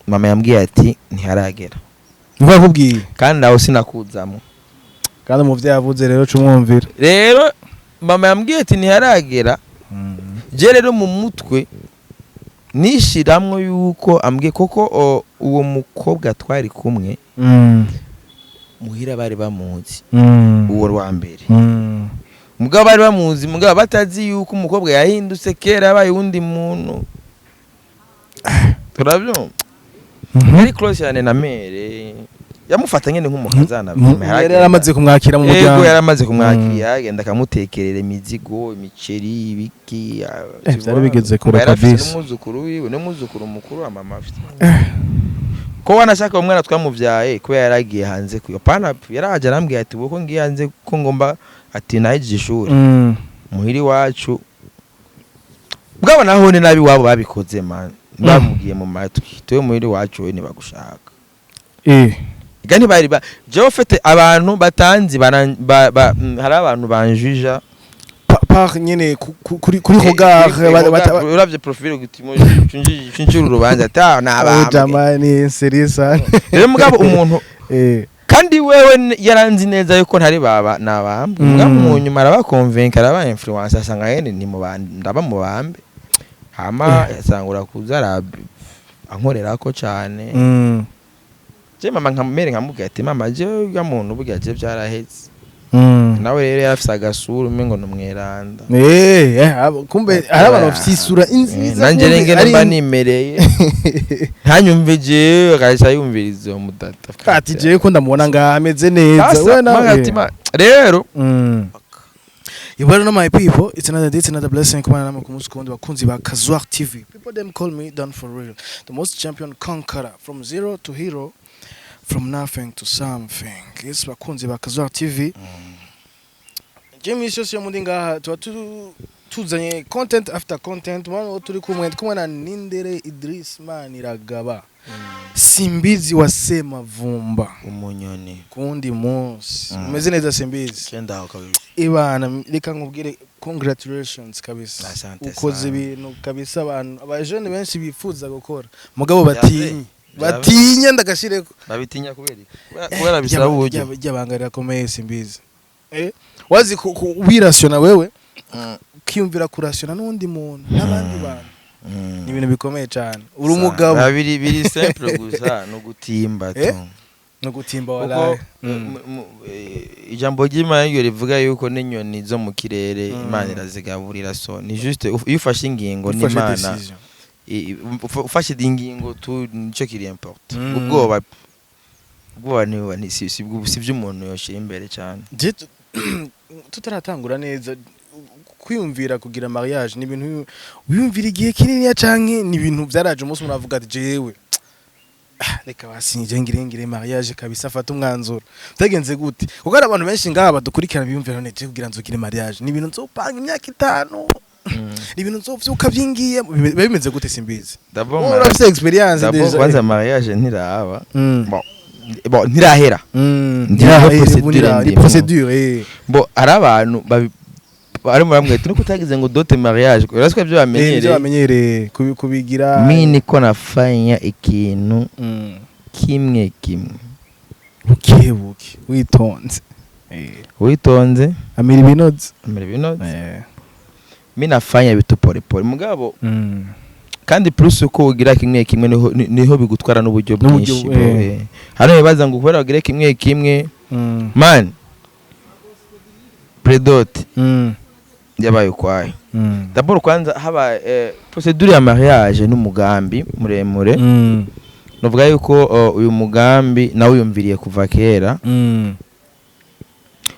Mama yambwiye ati ntiharagera. Niko yakubwiye? Kandi nawe sinakuzamo. Kandi umuvyeyi avuze rero cumwumvira. Rero mama yambwiye ati ntiharagera. Je rero mu mutwe nishiramwo yuko ambwiye koko uwo mukobwa twari kumwe muhira bari bamuzi, uwo wa mbere. Mugabo bari bamuzi, mugabo batazi yuko umukobwa yahindutse kera, yabaye uwundi muntu, turabyumva. Yari close cyane na mère, yamufata nyene nk'umukazana. Yari yaramaze kumwakira mu Ego. muryango. Yaramaze kumwakira, agenda akamutekerera imizigo, imiceri, ibiki. Vyari bigeze kure. Yari afise Kabisa. n'umwuzukuru wiwe, n'umwuzukuru mukuru wa mama afite ko wanashaka. Uwo mwana twamuvyaye kubera yaragiye hanze kuyo pana, yaraje arambwira ati ubu ko ngiye hanze, ko ngomba, ati nahejeje ishuri muhiri wacu. Bwabo naho ni nabi wabo babikoze, man, bamubwiye mu matwi tuwe muhiri wacu we ntibagushaka. Ega ntibari ba jewe ufite abantu batanzi hari abantu banjija. Par nyene kuri regard Uravye profil gutimo cinjira urubanza ata Oh, nabambwe. Jamani, sérieux sana. Rero mugabo umuntu kandi wewe yaranzi neza yuko ntari baba nabambwe. Mugabo mu nyuma arabakonvenka, araba influence, asanga yene ndaba mu bambe, hama yasangura kuza ankorerako cane. Je mama nkamere nkamubwira ati mama, je urya muntu burya je byaraheze. Nawe rero yarafise agasura umengo ni umweranda. Kumbe hari abantu bafite isura nziza. Nanje kumbe rengene mba nimereye ntanyumve jewe, akahise yumviriza uwo mudata. Ati jewe ko ndamubona ngaha ameze neza. Sasa, We nawe. Magatima, rero You better know my people. It's another day, it's another blessing. Kumana namwe ku munsi ku wundi, bakunzi ba Kazuar TV. People them call me done for real. The most champion conqueror, from zero to hero, from nothing to something. Yes, bakunzi ba Kazuar TV. Je misi yose yo muri ngaha tuba tuzanye content after content. Mwana turi kumwe, ndi kumwe na Nindere Idris Maniragaba. Simbizi wa Semavumba. Umunyoni. Kundi munsi. Umeze neza, Simbizi? Kenda aho kabisa. Ibana, reka nkubwire congratulations kabisa. Asante Ukoze sana. ibintu kabisa abantu abajene benshi bifuza gukora mugabo batinye. Vyave. Batinye ndagashireko. Babitinya kubera iki? Kubera bisaba uburyo. Ryabanga rirakomeye, Simbizi. Wazi wirasiona wewe, ukiyumvira kurasiona n'undi muntu n'abandi bantu, ni ibintu bikomeye cyane. Uri umugabo. Biri simple gusa no gutimba tu. No gutimba. Kuko Walahi. Ijambo ry'Imana ryo rivuga yuko n'inyoni zo mu kirere Imana irazigaburira. So ni juste iyo ufashe ingingo Ufashe n'Imana decision. ufashe ingingo tu, nico kiri important. Ubwoba si by'umuntu yoshira imbere cyane. Je tutaratangura neza, kwiyumvira kugira mariage ni ibintu wiyumvira igihe kinini canke ni ibintu vyaraje umunsi umwe uravuga ati jewe reka basinje ngire mariage kabisa, afata umwanzuro? Byagenze gute? Kuko hari abantu benshi ngaha badukurikirana biyumvira none je kugira nzogire mariage ni ibintu nzopanga imyaka 5, ni ibintu nzovyuka vyingiye. Biba bimeze gute, Simbizi? D'abord Wowe urafise experience d'abord déjà. Kwanza mariage ntiraba, bon ntirahera. Ndi Ntirahera, muri ubu procédure ni ndimo. procédure. Bo hari abantu bari bamwe ati nuko utagize ngo dot mariage uretse ko ibyo Ibyo bamenyereye. Bamenyereye kubigira. Mi niko nafanya ikintu kimwe kimwe. Buke buke, witonze. Witonze Amira ibinoze. Amira ibinoze. Mi nafanya vitu pole pole, mugabo kandi plus uko ugira kimwe kimwe niho bigutwara n'uburyo N'uburyo, bwinshi, bro. Hano bibaza ngo kubera bagire kimwe kimwe, man, pré-dot yabaye ukwayo. D'abord kwanza haba procédure ya mariage n'umugambi muremure. Novuga yuko uyu mugambi nawe wiyumviriye kuva kera,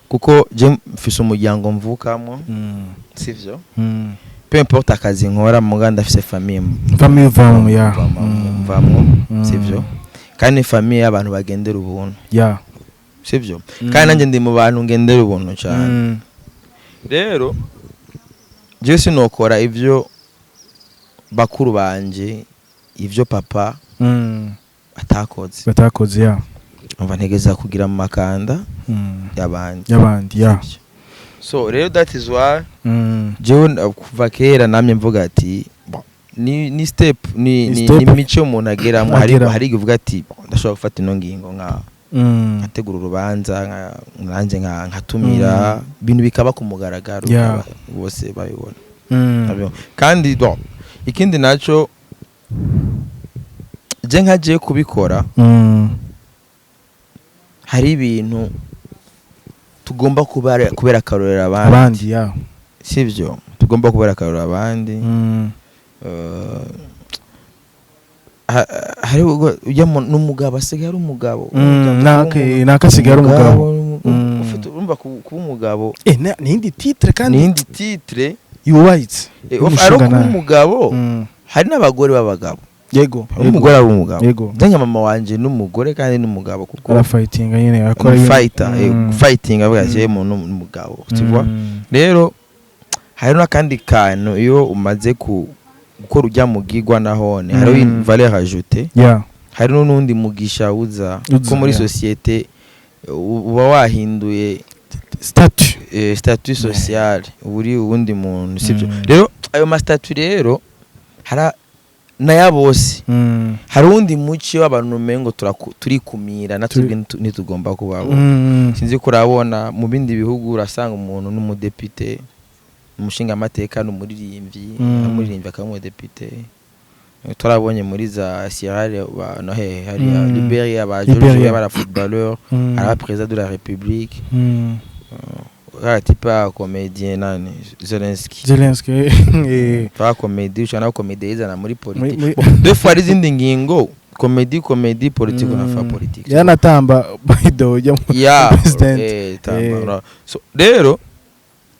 kuko je mfise umuryango mvukamo, sivyo? Peu importe akazi nkora, muga ndafise famille. Famille uvamo ya. Mvamwo, sivyo? Kandi famille y'abantu bagendera ubuntu, sivyo? Kandi nanjye ndi mu bantu ngendera ubuntu cyane. Rero jewe sinokora ivyo bakuru banje, ivyo papa atakoze. Batakoze ya. Umva, ntegeza kugira mu makanda y'abandi. Y'abandi ya. Sivyo? So rero that is why jewe kuva kera namye mvuga ati bon, Ni step, ni Ni ni step. ni mico umuntu ageramo. Hari Ageramo. hari igihe uvuga ati: "Ndashobora gufata ino ngingo nka nkategura urubanza, nanjye nkatumira, ibintu bikaba ku mugaragaro, bikaba bose babibona." Babibona. Kandi bon, ikindi naco, je nkagiye kubikora, hari ibintu tugomba kubera akarorero abandi. Abandi, ya. Sibyo? Tugomba kubera akarorero abandi. Hari ubwo ujya n'umugabo asigaye ari umugabo. Naka asigaye ari umugabo. Urumva kuba umugabo Eh, ni indi titre kandi ni indi titre yubahitse. Ari kuba Y'umushingantahe. umugabo. Hari n'abagore b'abagabo. Hari umugore ari umugabo. Njye nka mama wanje n'umugore kandi n'umugabo, kuko Arafightinga nyine, arakora ibintu. Fighter, fighting, avuga ati: "Umuntu n'umugabo," tu vois? Rero hari n'akandi kantu, iyo umaze ku gukora ujya mugigwa, nahone hariho valeur ajoutée. Hari n'undi mugisha uza Uza, ko muri société uba wahinduye statut. Statut social, uba uri uwundi muntu, sibyo? Mm. Rero ayo ma statut rero hari naya bose. Hari uwundi muci w'abantu umengo turikumira natwe ntitugomba kubaho. Sinzi ko urabona mu bindi bihugu, urasanga umuntu n'umudepite, umushingamateka, n'umuririmbyi, umuririmbyi akaba umudepite. Turabonye muri za Sierra Leone no hehe hariya, Liberia, ba George Liberia. Weah bara footballeur, ara président de la République. Kaya type ya comédien nani, Zelensky. Zelensky. Twa comédie, ushobora na comédie yizana muri politique. Muri Bon, deux fois izindi ngingo, comédie, comédie politique, unafa politique. Yanatamba, by the way, ujya Ya. president. Tamba. So rero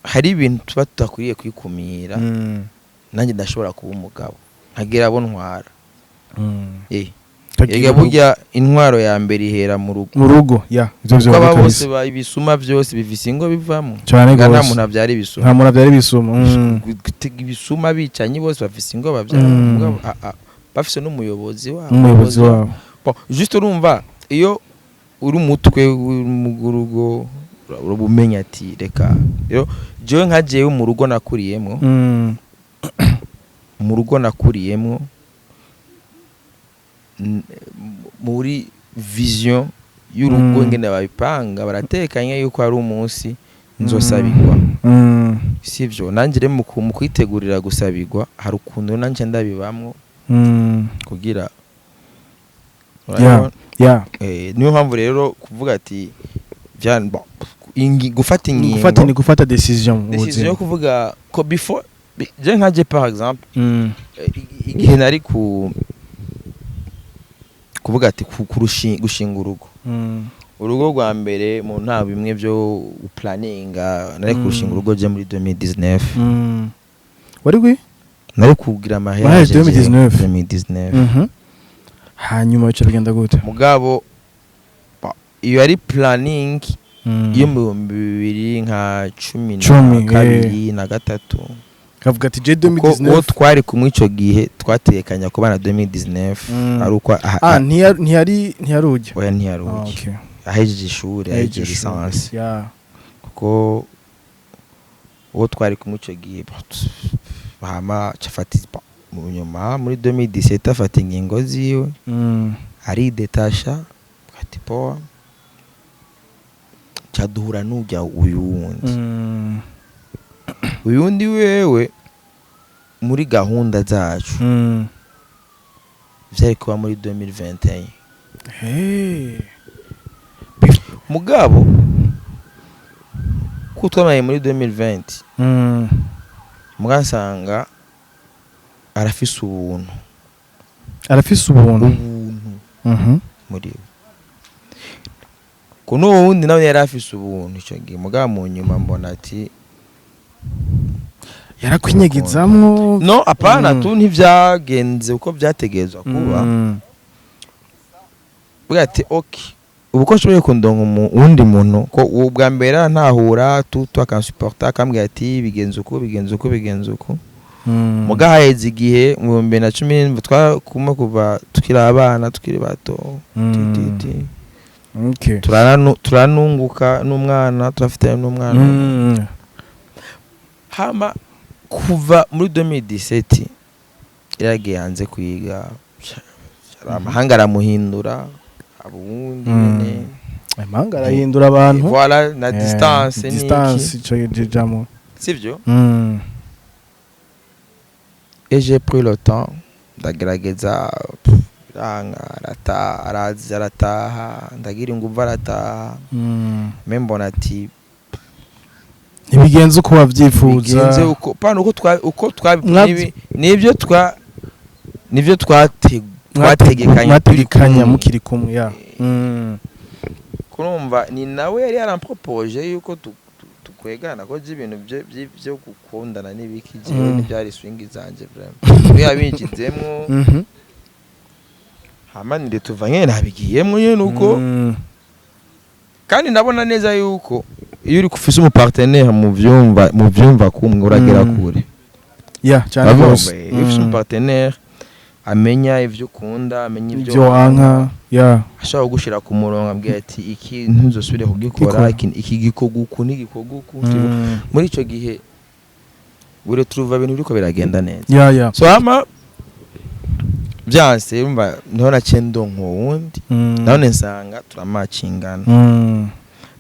hari ibintu tuba tudakwiriye kwikumira. Nanjye ndashobora kuba umugabo, nkagira abo ntwara. Kagira Ega burya intwaro ya mbere ihera mu rugo. Mu rugo, ya, ivyo Kuko vyo aba kabisa. bose ibisuma byose bifise ingo bivamo. Cyane Nga nta gose. muntu abyara ibisuma. Nta muntu abyara ibisuma. Gutega ibisuma, abicanyi bose bafise ingo babyara. Mugabo, bafise n'umuyobozi wabo. Umuyobozi wabo. Bon, juste urumva iyo uri umutwe w'urugo, uraba umenya ati reka rero jewe nka jewe mu rugo nakuriyemo, mu rugo nakuriyemo, muri vision y'urugo, ingene babipanga, baratekanye yuko hari umunsi nzosabigwa. Sivyo? Nanjye rero mu kwitegurira gusabigwa, hari ukuntu nanjye ndabibamwo kugira niyo mpamvu rero kuvuga ati bon, gufata ingingo, Gufata ni gufata decision mu decision yo buzima. Kuvuga ko before je nka je par exemple, igihe nari ku kuvuga ati gushinga urugo, urugo rwa mbere, mu nta bimwe byo uplaninga, nari kurushinga urugo je muri 2019. Wari gwi Nari kugira mariage Mariage 2019. 2019. Hanyuma bica bigenda gute? Mugabo iyo ari planning yo mu bihumbi bibiri nka cumi na Cumi, kabiri na gatatu. Kavuga ati je Kuko uwo 2019. twari kumwe ico gihe twatekanya kubana 2019, ari uko Ah, ntiyari ujya? Oya, ntiyari Ah, ujya. Okay. Ahejeje ishuri, ahejeje ishuri. licence. Kuko uwo twari kumwe ico gihe, hama cafata mu nyuma muri 2017 afata ingingo ziwe, aridetasha, ati poa, caduhura n'ujya uyu wundi. Uyu wundi wewe, muri gahunda zacu, vyari kuba muri 2021. Hey. Mugabo ko twamaye muri 2020, mugasanga arafise ubuntu. Arafise ubuntu. Ubuntu muri we. Ko n'uwo wundi nawe yari afise ubuntu ico gihe, mugabo mu nyuma mbona ati Yarakwinyegezamwo. No, apana. Tu ntivyagenze uko vyategerezwa kuba. Bwa ati ok, ubu ko nshoboye kundonka uwundi muntu, ko uwo bwa mbere ntahura tu akansuporta, akambwira ati bigenze uku, bigenze uku, bigenze uku. Muga haheze igihe, mu 2017, twakumwe kuva tukiri abana, tukiri bato. Ti, ti, ti. Turanunguka n'umwana, turafitanye n'umwana. Hama kuva muri 2017 Yaragiye hanze kwiga, amahanga aramuhindura abundi nyene. Amahanga arahindura abantu. Voilà, na distance ni Distance ico jijamo. Sivyo? Et j'ai pris le temps, ndagerageza, biranga, arataha, araza, arataha, ndagira inguvu, arataha. Mais mbona ati Ntibigenze uko wavyifuza. Bigenze uko pana uko twa nibyo twategekanye turi Mwategekanya kumwe. mukiri kumwe ya. Kurumva ni nawe yari yarampropoje yuko tukwegana, ko ibintu byo gukundana n'ibiki jewe ntibyari swing zanje vraiment. We yabinjizemwo, hama nire tuva nyene nabigiyemwo nyene uko. Kandi ndabona neza yuko iyo uri kufise umupartenaire mu vyumva kumwe, uragera kure. Ya, cyane Uravyumva? rwose. Iyo ufise umupartenaire amenya ivyo ukunda, amenya ivyo Ibyo wanka ya. ashobora kugushira ku murongo, ambwira ati iki ntuzosubire kugikora, Gikora. iki gikorwa uku n'igikorwa uku. Muri ico gihe bure turuva ibintu biriko biragenda neza. Ya. So hama byanse, umva, niho naciye ndonka uwundi. None nsanga turamacingana.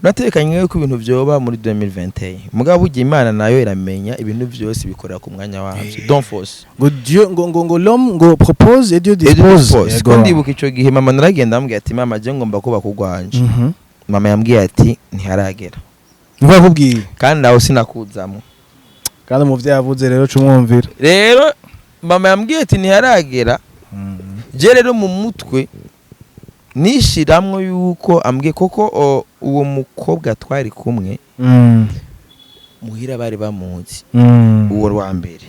Natekanye yuko ibintu vyoba muri 2021, mugabo burya Imana nayo iramenya ibintu vyose, bikorera ku mwanya wavyo. Don't force. Ngo Dieu, ngo l'homme ngo propose et Dieu Et Dieu dispose. dispose. Ko ndibuka ico gihe mama, naragenda ambwira ati: "Mama, je ngomba kubaka urwanje." Mama yambwiye ati: "Ntiharagera." Niko yakubwiye? Kandi nawe sinakuzamwo. Kandi umuvyeyi avuze rero cumwumvira. Rero mama yambwiye ati ntiharagera. Je rero mu mutwe nishiramwo yuko ambwiye koko uwo mukobwa twari kumwe muhira bari bamuzi, uwo wa mbere.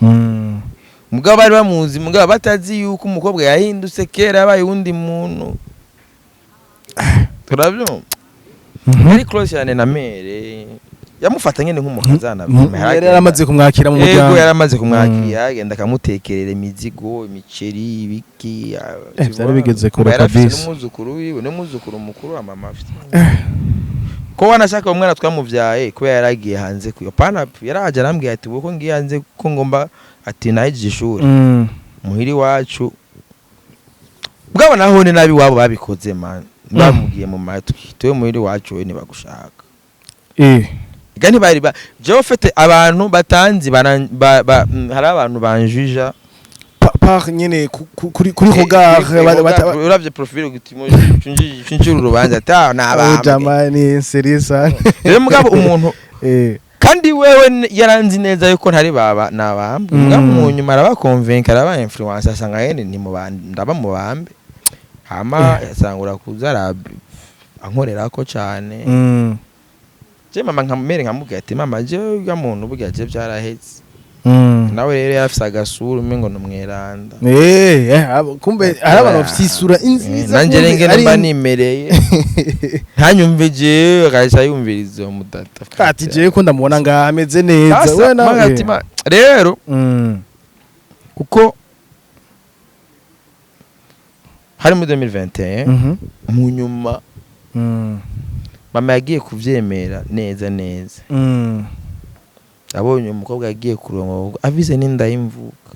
Mugabo bari bamuzi, mugabo batazi yuko umukobwa yahindutse kera, yabaye uwundi muntu, turabyumva? Yari close cyane na mère, yamufata nyene nk'umukazana. Yari yaramaze kumwakira mu Yego. muryango. Yaramaze kumwakira, agenda akamutekerera imizigo, imiceri, ibiki. Vyari bigeze kure Yari afise kabisa. n'umwuzukuru wiwe, n'umwuzukuru mukuru wa mama afite. Ko wanashaka umwana twamuvyaye kubera yaragiye hanze kwiga, pana yaraje arambwira ati ko ngiye hanze, ko ngomba, ati nahejeje ishuri. Muhiri wacu bwabo naho ni nabi wabo babikoze man, bamubwiye mu matwi: "Tuwe muhiri wacu we ntibagushaka." Ega ntibari ba jewe ufite abantu batanzi hari abantu banjuja. Par nyene kuri regard. Uravye profil gutimo cinjira urubanza ata Oh, nabambwe. Jamani, sérieux ça. Rero mugabo umuntu kandi wewe yaranzi neza yuko ntari baba nabambwe. Mugabo mu nyuma arabakonvenka, araba influence, asanga yene ndaba mu bambe, hama yasangura kuza ankorerako cane. Je mama nkamere nkamubwira ati: "Mama, je urya muntu burya je byaraheze." Nawe rero yarafise agasura umengo ni umweranda. Kumbe hari abantu bafite isura nziza. Nanje Kumbe rero mba nimereye ntanyumve jewe, akahise yumviriza uwo mudata. Ati jewe ko ndamubona ngaha ameze neza. Sasa, We nawe. Mama ati, rero kuko hari muri 2021, mu nyuma mama yagiye kuvyemera neza neza, abonye umukobwa yagiye kurongorwa afise n'inda y'imvuka.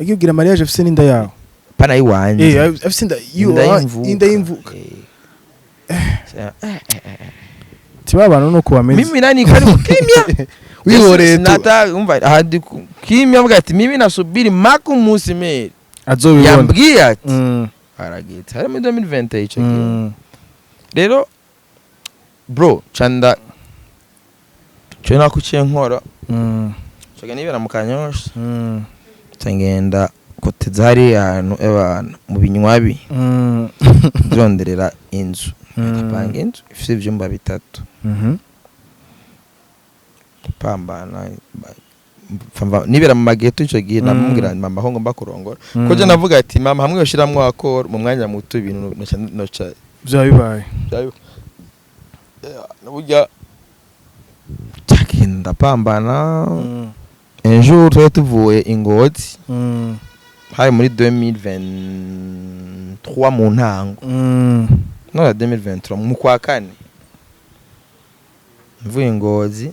Agiye kugira mariage afise n'inda yawe? Pana yiwanje. Afise inda Inda y'imvuka. Inda y'imvuka. Eh. Tiba abantu nuko bameze. Mimi nani kwani kimya. Wihoreye tu. Nata umva hadi kimya, avuga ati mimi nasubiri maka umunsi meri Azobibona. yambwiye ati aragita hari muri 2021 ico gihe. Rero bro, canda cyo nakuciye nkora caga nibera mu Kanyosha, ca ngenda koteza hariya hantu abantu mu binywabi, nzonderera inzu. Ndapanga inzu ifise ivyumba bitatu. Pambana nibera mu mageto ico gihe. Namubwira mama ko ngomba kurongora, ko je navuga ati mama hamwe yoshiramwo akoro mu mwanya muto ibintu noca Vyaba bibaye. Burya cagenda pambana. Un jour twari tuvuye i Ngozi, hari muri 2023 mu ntango, none 2023 mu kwa kane, mvuye i Ngozi.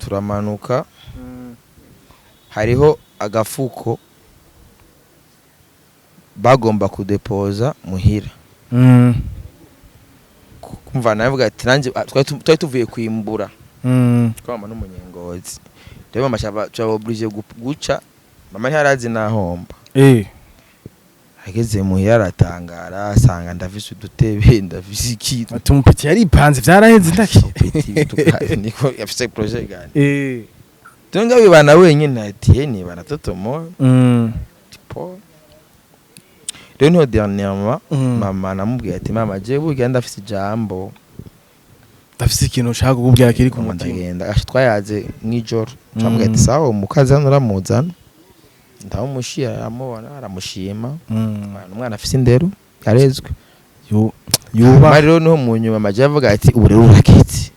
Turamanuka, hariho agafuko bagomba kudepoza muhira. Kumva navuga ati nanjye, ah, twari tuvuye kwimbura. Kwa mama n'umunyengozi rero, mama cyaba obligé guca, mama ntiyarazi nahomba. Ageze muhira aratangara, asanga ndafise udutebe, ndafise iki. Ati umupeti yaripanze, vyaraheze, ndaki. Petit niko afise projet gani? Tunga bibana wenyine, ati he nibana toto mo. Tipo rero niho dernièrement mama namubwiye ati: "Mama, je burya ndafise ijambo." Ndafise ikintu ushaka kukubwira kiri ku Mama mutima. Ndagenda, asha twayaze mw'ijoro, camubwira ati: "Sawa, umukazi hano uramuzana." Ndamumushyira, aramubona, aramushima. Umwana afise indero, yarezwe. Yuba. Mama rero niho mu nyuma amaje avuga ati: "Ubu rero urageze."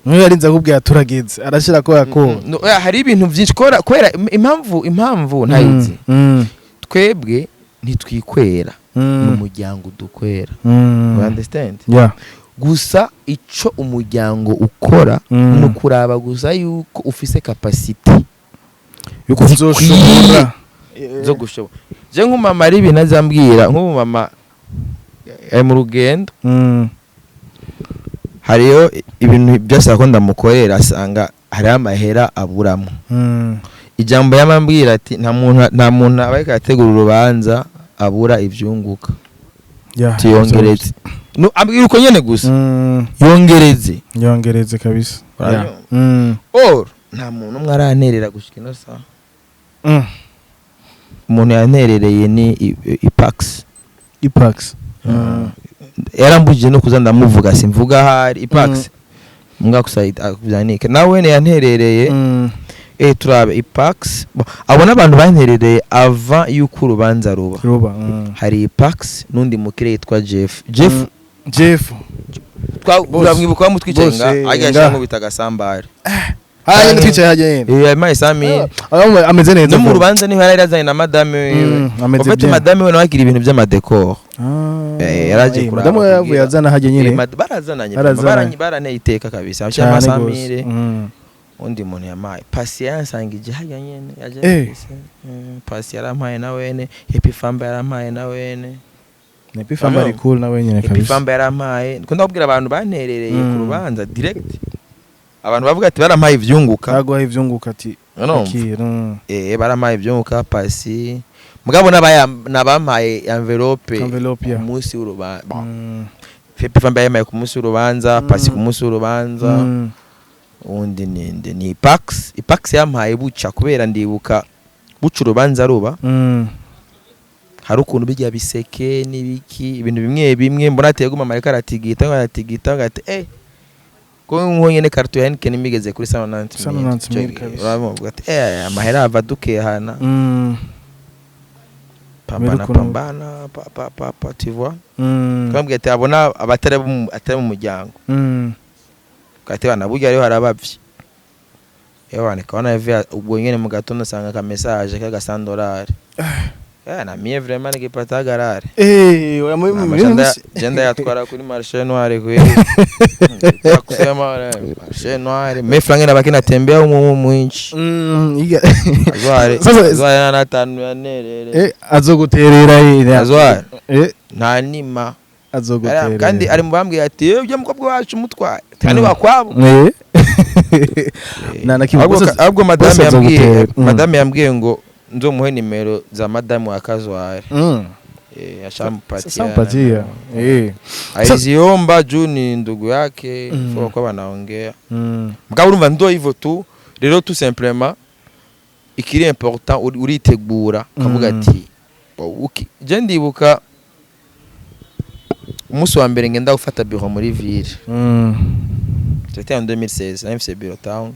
Niyo yarinze akubwira turageze, arashira ko yakoba. No, oya, hari ibintu byinshi kubera impamvu ntayizi. Twebwe ntitwikwera, ni umuryango udukwera. You understand? Yeah. Gusa ico umuryango ukora ni ukuraba gusa yuko ufise capacité yuko uzoshobora zo gushobora. Je nk'umama ari ibintu azambwira, nk'ubu mama ari mu rugendo, hariyo ibintu byasaba ko ndamukorera, asanga hariho amahera aburamo. Ijambo yamambwira ati: Nta muntu aba ariko arategura urubanza abura ivyunguka." Tuyongereze, no ambwira uko nyene gusa. Yongereze. Yongereze kabisa. Urabyumva? Yeah. Or nta muntu umwe aranterera gushika ino saha. Umuntu yanterereye ni Ipax. Ipax. Yarambujije no kuza ndamuvuga, simvuga ahari Ipax mbwa kusaidia nawe yanterereye. Turabe Ipax. Bon, abo n'abantu banterereye avant yuko urubanza ruba. Ruba. Hari Ipax n'undi mukire yitwa Jeff. Jeff. Jeff. Boss. Uramwibuka bamutwicaye Boss, nga ajya nga. nkubita agasambare. Haya nyine twicaye hajya nyine. Yampaye 100,000. Ah, ameze neza. No mu Vuba. rubanza niho yari yazanye na madame wiwe. Ameze En fait, bien. madame we nawe agira ibintu by'amadécor. Ah, Yaraje kuraba madamu yavuye kugira- azana hajya nyine. Barazananye. Barazananye. Baraneye iteka kabisa. Cyane Cyane gose. 100,000. Undi muntu yamaye pasi yansangije hajya nyene yaje. Pasi yarampaye na wene, Happy Famba yarampaye na wene. Happy Famba ari cool nawe nyine Happy kabisa. Famba yarampaye. Ndikunda kubwira abantu banterereye ku rubanza direct, abantu bavuga ati barampaye ivyunguka. Kaguha ivyunguka ati Urumva? akira. Barampaye ivyunguka pasi, mugabo nabampaye envelope Envelope, yeah. ku munsi w'urubanza. Bon, Happy Famba yamaye ku munsi w'urubanza, pasi ku munsi w'urubanza. Undi ninde? Ni Pax. Ipax yampaye buca, kubera ndibuka buca urubanza ruba, hari ukuntu bijya biseke n'ibiki, ibintu bimwe bimwe mbona ateye guma mareka aratigita aratigita ati ko nko nyene karto ya Heineken imigeze kuri 190. 190 mille kabisa. Uravuga ati amahera ava dukehana. Pambana. Mbere ukuntu- Pambana pa pa pa pa, tu vois? Twambwiye ati abona abatari atari mu muryango. Kati bana burya rero harabavye. Ewa nikaona hivi ubwo nyene mu gatondo usanga ka message kaga 100 dollars. Na mie vraiment nikipata garare. Oya muri Jenda yatwara kuri marché noir kweli. Kusema marché noir. Me franga nabaki natembea humu mwinshi. Azware. Sasa Azware na tanu ya nerere. Azoguterera yera. Azware. Nta nima. Azoguterera. Kandi ari mu bambwiye ati: "Iyo ujya mukobwa wacu mutwaye." Kandi wakwabo. Na nakimwe. Ahubwo madame Bose yambwiye azogutera. Madame yambwiye ngo nzomuhe nimero za madame wa Kazware. Ashampatia. Sampatia. Aliziomba juu ni ndugu yake. Kwa wanaongea. Mugabo urumva ndo hivyo tu rero, tout simplement ikiri important uritegura ukavuga ati je ndibuka umunsi wa mbere ngenda gufata bureau muri ville. C'était en 2016, nari mfise bureau town.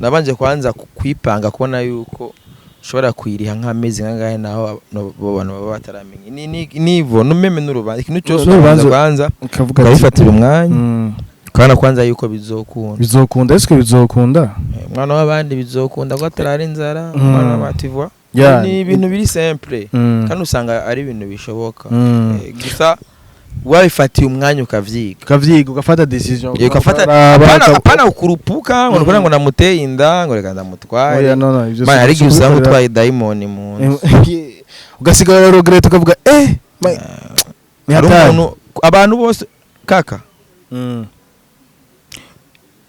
Nabanje kwanza kwipanga kubona yuko ushobora kuyiriha nk'amezi nk'angahe, naho abo bantu baba bataramenya nivo no même n'urubanza, ikintu cyose N'urubanza ubanza kwanza ukavuga ati ukabifatira umwanya, ukabona kwanza yuko bizokunda. Bizokunda, est-ce que bizokunda? Umwana w'abandi bizokunda ko atarara inzara. Umwana w'abandi, tu vois? Ni ibintu biri simple. Kandi usanga ari ibintu bishoboka. Gusa Wabifatiye umwanya ukavyiga. Ukavyiga, ugafata décision. Ugafata. Ukaraba, Apana ukurupuka ngo nukora ngo namuteye inda, ngo reka ndamutware. Oya, no, no, ivyo Man, hari igihe usanga si utwaye dayimoni mu nzu. Ugasigara regret, ukavuga ni Hari hatari. umuntu, abantu bose kaka,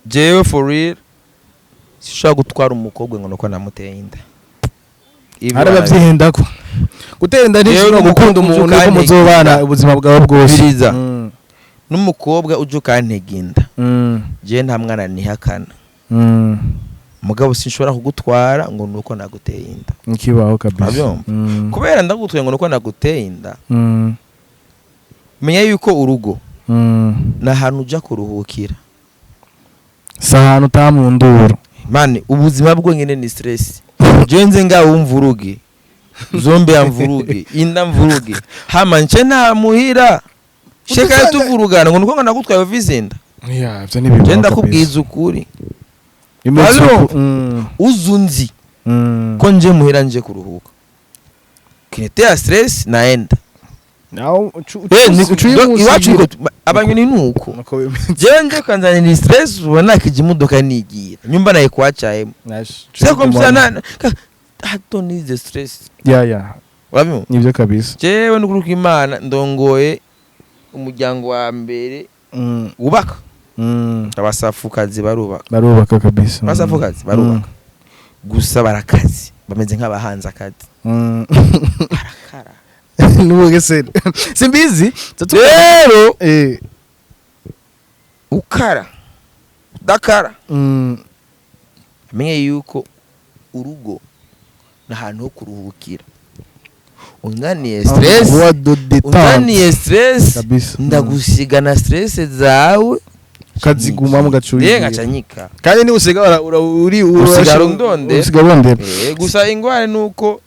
jewe for real sinshobora gutwara umukobwa ngo nuko namuteye inda. Ibi Hari abavyihendako. Gutera inda Jewe ntishobora gukunda n'umukobwa umuntu ko ukantega muzobana inda. ubuzima bwawe bwose. Biriza. N'umukobwa uje ukantega inda, jewe nta mwana nihakana, mugabo sinshobora kugutwara ngo nuko naguteye inda. Nkibaho kabisa. Urabyumva? Kubera ndagutwaye ngo nuko naguteye inda, menya yuko urugo ni ahantu uja kuruhukira. Si ahantu utaha nduru. Man, ubuzima bwonyene ni stress. Jewe nze ngaho mvuruge zombe ya mvuruge inda mvuruge, hama nce nta muhira sheka tuvurugana ngo nuko ngo nagutwaye ufise inda. Yeah, ivyo ni bibaho. Je ndakubwiza ukuri. Bimeze Urabyumva? uko. Uzunzi ko nje muhira nje kuruhuka, kinetera stress naenda. Naho Eh, iwacu ucuye. niko abanyoni nuko. Nuko bimeze. Jewe nje kanzanira stress, ubona kija imodoka nigira nyumba nayikwacaye. C'est comme ça na I don't need the stress. Yeah. Urabyumva? Nivyo kabisa. Jewe n'ukuri kw'Imana ndongoye umuryango wa mbere wubaka. Abasafukazi barubaka. Barubaka kabisa. Abasafukazi barubaka, gusa barakazi, bameze nk'abahanze akazi. Barakara. N'ubugesera simbizi. Rero ukara udakara, amenye yuko urugo ni ahantu ho kuruhukira. Unzaniye stress, Endroit de détente. unzaniye stress, Kabisa. ndagusiga na stress zawe. Ukazigumamo, ugaca Ye, ngaca nyika. Kandi ni usiga uri Usigara undondera. Usigara urondera. Gusa ingwara ni uko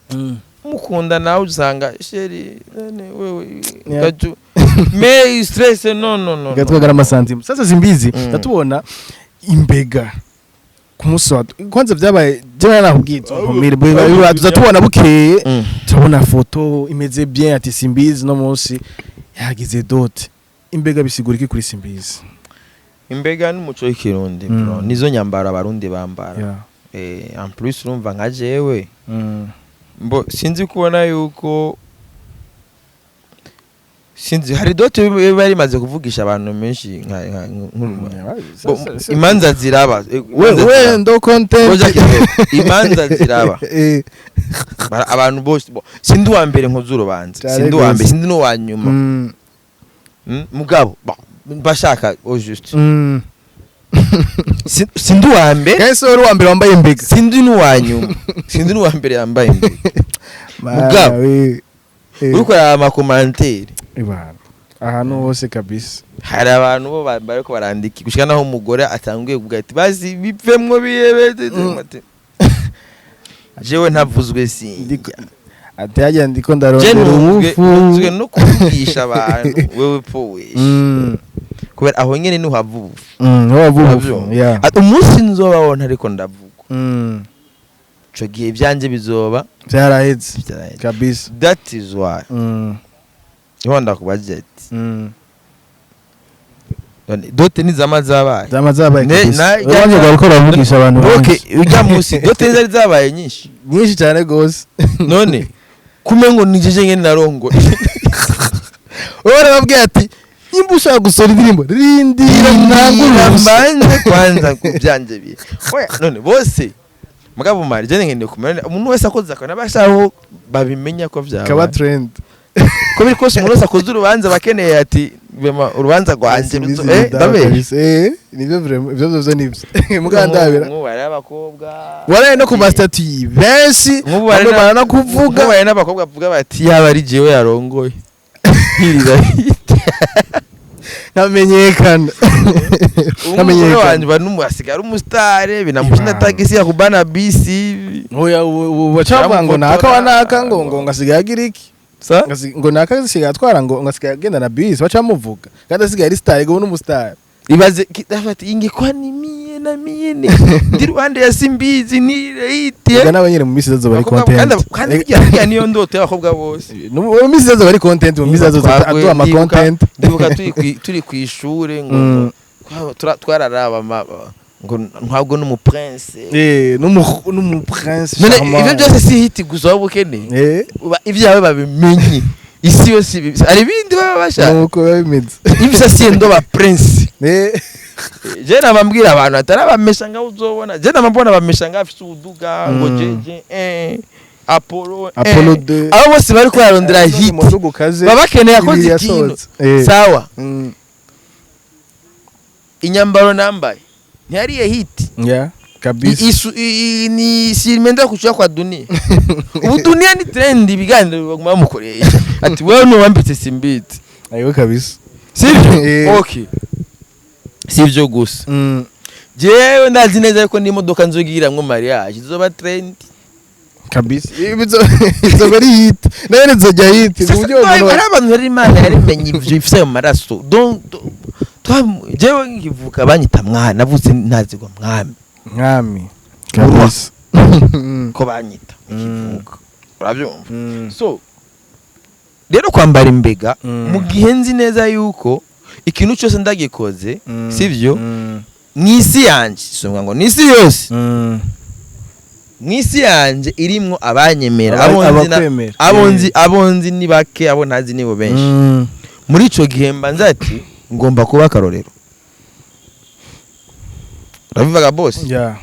mukunda nawe usanga chéri nene wewe gaju mais stress, no, no, no, no. Gatwagara amasantimu. Sasa simbizi, ndatubona imbega ku munsi wa kwanza vyabaye, jewe nakubwiye nkomere, tuza tubona bukeye, turabona foto imeze bien, ati Simbizi no munsi yagize dot. Imbega bisigura iki kuri Simbizi? Imbega n'umuco w'ikirundi, bro. Nizo nyambaro abarundi bambara. En plus urumva nka jewe mbo sinzi kubona yuko sinzi hari dot iba rimaze kuvugisha abantu benshi Bo, imanza ziraba. We Imanza we ziraba. ndo content. Ngoja kidogo. Imanza ziraba. Abantu bose bo sindi uwa mbere nkoze urubanza, Cyane sindi uwa gose. mbere, sindi n'uwa nyuma. Mugabo bon, bashaka au juste, sindi uwa mbere. Kahise wari uwa mbere wambaye imbega. Sindi n'uwa nyuma, sindi n'uwa mbere yambaye imbere. Mugabo, we. Uriko uraraba ama commentaires, Ibana. Ahantu hose kabisa. Hari abantu bo bariko barandika gushika naho umugore atanguye kuvuga ati basi bivemwo bihebe. Jewe ntavuzwe sinjya. Ati hajya ndiko Je ndarondera ntunzwe ubufu. Ntunzwe no kuvugisha abantu, wewe po weshe, kubera aho nyene niho hava ubufu. Niho hava ubufu. Uravyumva? Yeah. Ati umunsi nzobaho ntariko ndavugwa, ico gihe ivyanje bizoba Vyaraheze. vyaraheze. Kabisa. That is why niho ndakubaza ati none dot nizama zabaye? Zama zabaye kabisa. Urubanza rwawe ruriko ruravugisha abantu Okay, benshi. urya munsi dot zari zabaye nyinshi. Nyinshi cyane gose. None kumengo nijeje nyene narongoye. Wowe urababwiye ati nimba ushaka gusohora indirimbo, rindira ntangure Mbanze kwanza ku byanje biri. Oya, none bose mugabo mari je nkeneye kumenya umuntu wese akoze akana bashaho babimenya ko kaba vyabaye trend. Ko biri kose umuntu wese akoze urubanza bakeneye ati bema urubanza rwanje ndabesha? Eh, nivyo vraiment, ivyo vyo nivyo mugandabira. Nk'ubu hari abakobwa Waraye no ku ma statut benshi Nk'ubu hari bamwe baranakuvuga. Nk'ubu hari n'abakobwa bavuga bati yaba ari jewe yarongoye hirira. Nkamenyekana. Umugore Nkamenyekana. wanje ba asigaye ari umusitare binamushinda Ibanga. tagisi yakubana bisi. Oya, ubu bacavuga ngo naka wa naka ngo ngasigaye agira iki. Sa ngo naka asigaye atwara, ngo asigaye agenda na bisi, bacamuvuga kandi asigaye ari star, ngo n'umustar. Ibaze afata ingekuwa ni mie. Mie na mie ndi ruhande ya Simbizi ni Ega nawe nyene mu minsi izazo bari Abakobwa- content. Kandi burya niyo ndoto y'abakobwa bose. No, mu minsi izazo bari content, mu minsi izazo aduha ama content. Ndibuka turi ku ishure ngo twararaba ngo ntabwo n'umu prince. N'umu prince None charmant. ivyo byose si hit gusa waba ukeneye. Ibyawe babimenye isi yose, hari ibindi baba bashaka. Nuko biba bimeze. Ibisa siendo ba prince. Je nabambwira abantu atari abamesha ngaho, uzobona je nabambona abamesha ngaho afise ubuduga ngo jeje Apollo Apollo 2. Abo bose bari kurarondera hit. Umudugu kaze. Baba bakeneye akoze Ibiri ikintu. yasohotse. Sawa. Inyambaro nambaye ntiyariye hit. Yeah, kabisa. Ni sirimenda kuchua kwa dunia. Ubu dunia ni trend, ibiganiro baguma bamukoresha ati wewe nuwambitse Simbizi. Ayo kabisa. Sivyo? Eh. Okay, sivyo gusa, jewe ndazi neza yuko n'imodoka nzogiramwo mariage izoba trend. Kabisa. Izo bari hit. Nayo nizojya hit. Ku Sasa, buryo no, umuntu hari abantu rero Imana yaremenye ivyo ifise mu maraso. Donc jewe nkivuka banyita mwana, navutse ntazigwa mwami. Mwami. Kabisa. Ko banyita nkivuka, urabyumva? So rero kwambara imbega, mu gihe nzi neza yuko ikintu cyose ndagikoze, sivyo, mw'isi yanje, songa ngo n'isi yose, mw'isi yanje irimwo abanyemera, abo nzi Abakwemera. abo nzi ni bake, abo ntazi nibo benshi. Muri ico gihe mba nzi ati ngomba kuba akarorero, urabivuga boss. Yeah.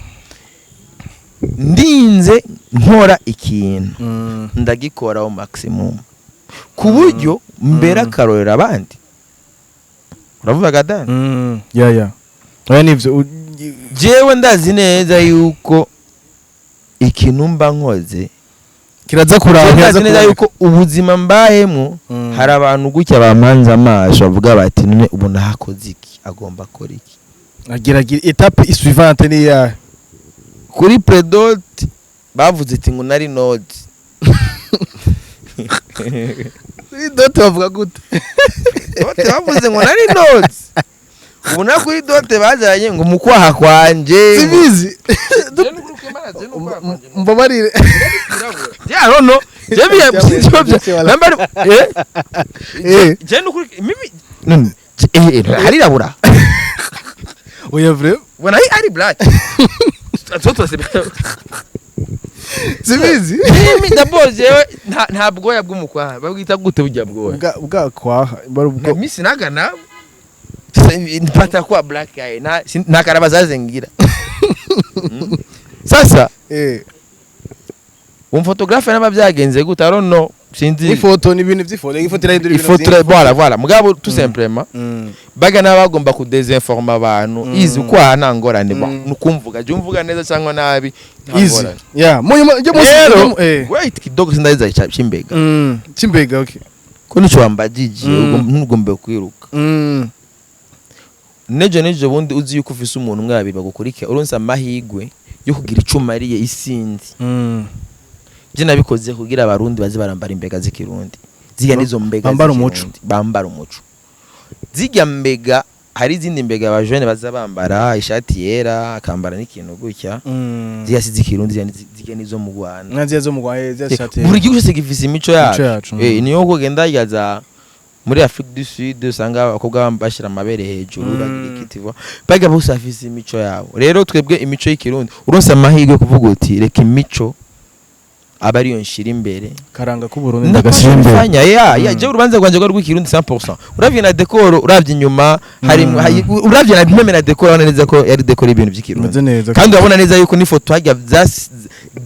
Ndinze nkora ikintu, ndagikoraho maximum ku buryo mbera akarorero abandi, uravuga dani. Yeah. Oya, nivyo. Jewe ndazi neza yuko ikintu mba nkoze Kiraza kuraba. Jewe Kiraza ndazi neza kuboneka. yuko ubuzima mbayemo, hari abantu gutya bampanze amaso bavuga bati: "None ubu nahakoze iki, agomba akora iki?" Agira agira étape suivante ni ya Kuri pré-dot bavuze ati ngo nari noti. Kuri dot bavuga gute? Dot bavuze ngo nari noti, ubu na kuri dot bazanye ngo mu kwaha kwanje. Sibizi. Mbabarire. Ya no, je biya sinzi namba. Je nukuri mimi none harirabura. Oya, vrai. Ubona ari black toto se. Sibizi. Mimi d'abord jewe nta bwoya bw'umukwaha, babwita gute burya bwoya? Bwa bwakwaha bari Na ubwo. mimi sinaga na mpata kuwa black eye na na karabazaze ngira. Sasa umphotographe naba byagenze gute, I don't know, sinzi. Ifoto ni ibintu by'ifoto, ifoto irahindura ibintu. Ifoto, voilà voilà, mugabo tout simplement baga n'abagomba kudesinforma abantu. Izi ukwaha nta ngorane. Bon, nukumvuga jya umvuga neza cyangwa nabi, nta Easy. ngorane. Yeah, mu nyuma ryo munsi Rero eh wait kidogo, sindaheza cy'imbega. Chimbega, okay. Ko nico wambajije, ntugombe kwiruka. Nejo bundi uzi yuko ufise umuntu umwe, babiri bagukurikira, uronse amahigwe yo kugira ico umariye isinzi. Je nabikoze kugira Abarundi baze barambara imbega z'ikirundi, zirya nizo mbega Bambara umuco. z'ikirundi, bambara umuco. Zirya mbega, hari izindi mbega abajene baza bambara ishati yera, akambara n'ikintu gutya. Zirya si z'ikirundi, zirya nizo mu Rwanda. Nka ziya zo mu Rwanda, ziya shati. Buri gihugu cyose gifise imico yacu. Imico yacu. Niyo kugenda yaza muri Afrique du Sud usanga abakobwa bashira amabere hejuru, bagira ikitivo, baga bose bafise imico yabo. Rero twebwe imico y'ikirundi, uronse amahirwe yo kuvuga uti reka imico aba ariyo nshira imbere. Karanga k'u Burundi ndagashyira imbere. Ndafanya ya je urubanza rwanje rwari rw'ikirundi 100%. Uravye na décor, uravye inyuma hari uravye na même na décor, urabona neza ko yari décor y'ibintu by'ikirundi. Imeze neza. Kandi urabona neza yuko n'ifoto hajya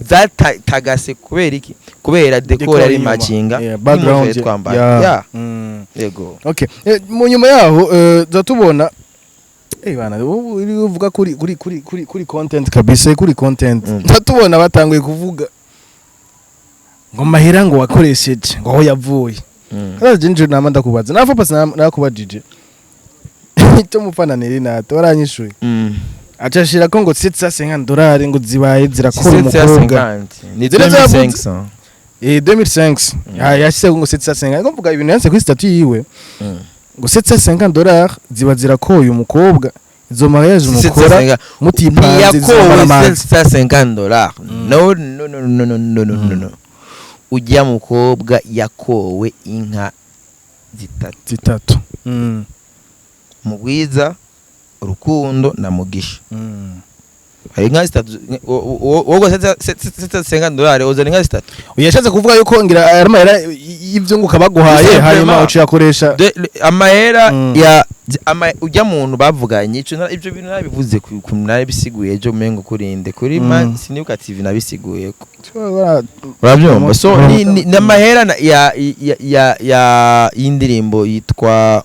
zatagase kubera iki? Kubera décor yari inyuma. macinga Yeah, background n'impuzu twambaye. Yeah. Ya, yego. Okay. Mu nyuma yaho tuza tubona bana ubu uri uvuga kuri content kabisa, kuri content. Tuza tubona batanguye kuvuga ngo mahera ngo wakoresheje ngo aho yavuye. Sasa je nama ndakubaza nafa pasi nakubajije icyo mufana neri nato waranyishuye. Aca ashira ko ngo 750 dolari ngo zibaye zirakora umukobwa. 750 ni Zile zavuze. 2500. 2005. Yashyize ngo 750, ngo mvuga ibintu yanditse kuri statut yiwe. Ngo 750 dollars ziba zirakoye umukobwa. Izo mariage mukora mutipanze zizomara Ntiyakowe amazi. $750. No, no, no, no, no, no, no, no, no. Ujya mukobwa yakowe inka zitatu. Zitatu. Mugwiza, Urukundo na Mugisha. Hari inka zitatu. Wowe $750 uzana inka zitatu. Yashatse kuvuga yuko ngira ari amahera y'ivyunguka baguhaye, Simplement. hanyuma uciyakoresha. Amahera ya ujya muntu bavuganye ico ibyo bintu nabivuze ku nabisiguye ejo, mengo kurinde kuri ma sinibuka TV nabisiguye ko urabyumva. So ni amahera ya y'indirimbo yitwa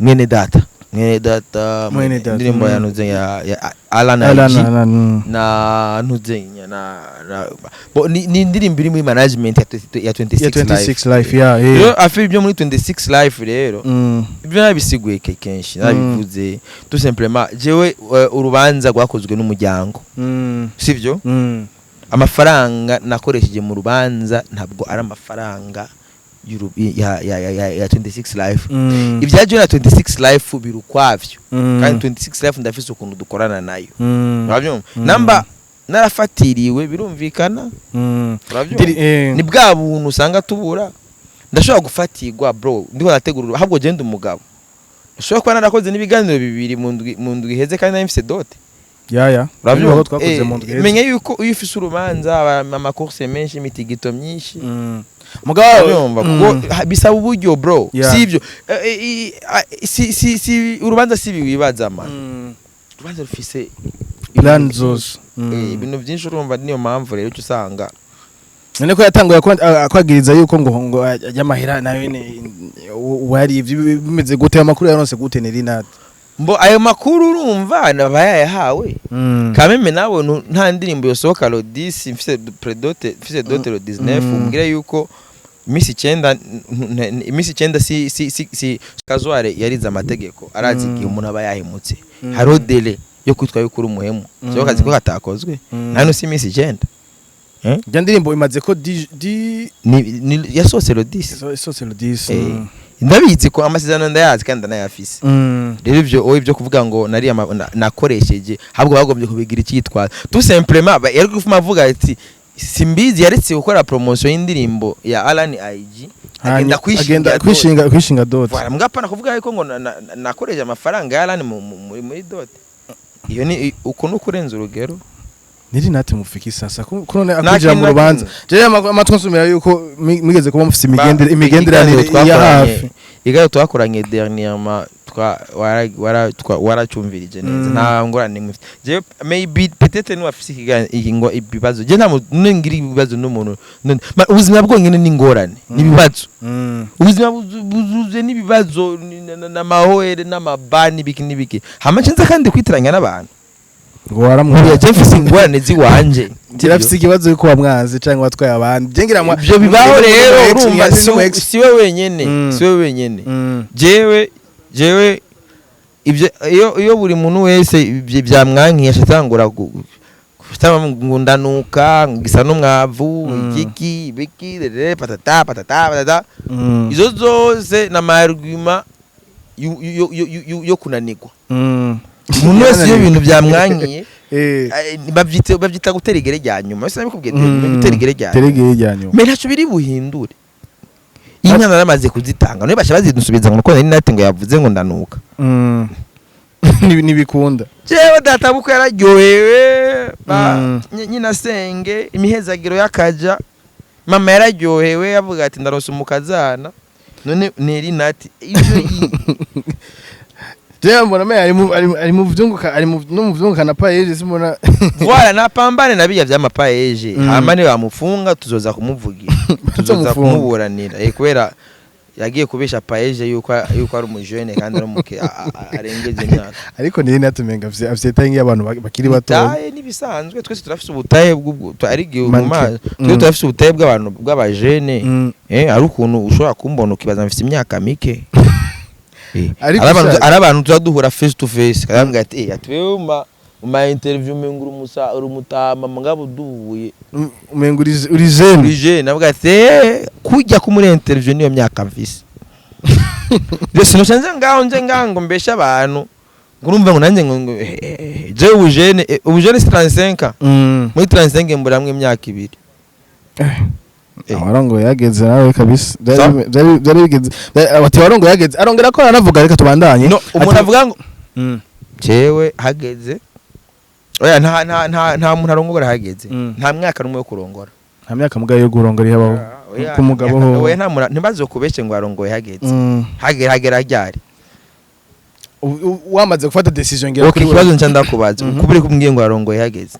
Mwene Data, Mwene Data. Mwene Data, Indirimbo ya Ntuze ya Alan Alan, IG Alan, na Ntuze na bo ni indirimbo iri muri management ya 26 ya Life. 26 Life, yeah. Rero afi ibyo muri 26 Life rero, ibyo nabisiguye kenshi, nabivuze. Tout simplement jewe urubanza rwakozwe n'umuryango, sivyo? Amafaranga nakoresheje mu rubanza ntabwo ari amafaranga ya 26 Life. Ibya jewe na 26 Life biri ukwavyo, kandi 26 Life ndafise ukuntu dukorana nayo, urabyumva? Namba narafatiriwe birumvikana, urabyumva? Ni bwa buntu usanga tubura. Ndashobora gufatirwa, bro, ndiko ndategura. Ahubwo genda umugabo, ushobora kuba narakoze n'ibiganiro bibiri mu ndwi iheze kandi nari mfise dot. Ya. Urabyumva? Niho twakoze mu ndwi iheze. Menye yuko iyo ufise urubanza ama courses menshi, imitigito myinshi. Mugabo Urabyumva? Kuko bisaba uburyo, bro. Si ibyo si urubanza, si ibi wibaza, man. Urubanza rufise Plan ibintu zose. byinshi. Ibintu byinshi, urumva? Niyo mpamvu rero uca usanga None ko yatanguye kwagiriza yuko ngo ajya amahera nayo ne wari ivyo bimeze gute? Amakuru yaronse gute Nelly Nat? Mbo ayo makuru urumva aba yayahawe kameme nawe. Nta ndirimbo yosohoka le 10 mfise pré-dot, mfise dot le 19. Umbwire yuko iminsi 9, iminsi 9 si Kazware yarize amategeko, arazi igihe umuntu aba yahemutse hariho délai yo kwitwa yuko uri umuhemu. Sio kazi ko katakozwe nta nusi iminsi 9. Ijya ndirimbo imaze ko di Ni yasohotse le 10. Isose le 10. Ndabizi ko amasezerano ndayazi kandi ndanayafise. Rero ibyo wowe ibyo kuvuga ngo nari nakoresheje, ahubwo bagombye kubigira icyitwazo. Tout simplement yari gufuma avuga ati simbizi yaretse gukora promotion y'indirimbo ya Alan IG, agenda kwishinga agenda dot. kwishinga dot. Voilà, mugapana kuvuga yuko ngo nakoresheje amafaranga ya Alan muri dot. Iyo ni uko no kurenza urugero. Nelly Nat mufiki sasa ko none Nta akwinjira mu kintu na rubanza. kimwe. Jewe amatwi nsumira yuko migeze kuba mufise imigenderanire Ikiganiro ya twakoranye- hafi. Ikiganiro twakoranye dernièrement waracumvirije neza. Nta ngorane nimwe mfite jewe. Maybe peut-être niba afise ibibazo, je nta ngira ibibazo n'umuntu. Ubuzima bwonyene ni ingorane, ni ibibazo. Ubuzima buzuzuye n'ibibazo n'amahoere n'amabani, n'ibiki n'ibiki. Hama nca nza kandi kwitiranya n'abantu. Ngo waramwura. Buriya je mfise ingorane ziwanje. Kirafise ikibazo yuko wamwanze canke watwaye abandi. Je ngira Ibyo bibaho rero, urumva, si si we wenyene, si we wenyene. Jewe ibyo iyo buri muntu wese ibyo byamwankiye ashatangura ngo ndanuka, gisa n'umwavu, igiki biki rere patata patata patata. Izo zose na argument yo kunanirwa. Umuntu wese iyo ibintu byamwankiye, babyita gutera igere rya nyuma. Ese nabikubwiye, gutera igere rya nyuma. Teregere rya nyuma. Mais ntacyo biri buhindure. Inka naramaze kuzitanga, none basha bazidusubiza ngo nuko nari nati ngo yavuze ngo ndanuka? Ntibikunda. Jewe data bukwe yararyohewe nyina senge imihezagiro y'akaja, mama yararyohewe, avuga ati ndaronse umukazana. None Nelly Nati ivyo Jewe mbona me ari mu vyunguka, ari mu no mu vyunguka na PAEEJ simbona. Voilà, napambane na bijya vy'ama PAEEJ. Hama ni bamufunga tuzoza kumuvugira, tuzoza Bazomufunga. kumuburanira, kubera yagiye kubesha PAEEJ yuko ari umujene kandi ari umuke arengeje imyaka. Ariko Nelly Nat umenga avyita nk'abantu bakiri bato. Ubutaye n'ibisanzwe, twese turafise ubutaye bw'ubwo ari igihe Manke. mu mazi. Twese turafise ubutaye bw'abantu bw'abajene. Ari ukuntu ushobora kumbona ukibaza mfise imyaka mike. Ariko Ari abantu ushaje. ari abantu tuza duhura face to face akambwira ati ati wewe mu ma interview umenga uri umusa, uri umutama, mugabo duhuye Umenga uri jeune. Uri jeune. Avuga ati kujya ko muri interview niyo myaka mfise. Rero sinusha nze ngaho nze ngaho ngo mbeshe abantu. Ngo urumva ngo nanjye ngo jewe ubujene, ubujene si 35 ans. Muri 35 mburamwe imyaka 2. Warongo yageze nawe kabisa. Sa? Byari bigeze, ati warongo yageze, arongera ko aranavuga, reka tubandanye. No umuntu avuga ngo jewe hageze, oya, nta muntu arongora hageze. Nta mwaka n'umwe wo kurongora. Nta myaka mugayo yo kurongora ihabaho. Oya, ku mugabo ho. Oya, nta muntu, ntibazokubeshe ngo arongoye hageze. Hagera ryari? Wamaze gufata decision ngira. Okay, ikibazo nca ndakubaza, kubera ko umbwiye ngo arongoye hageze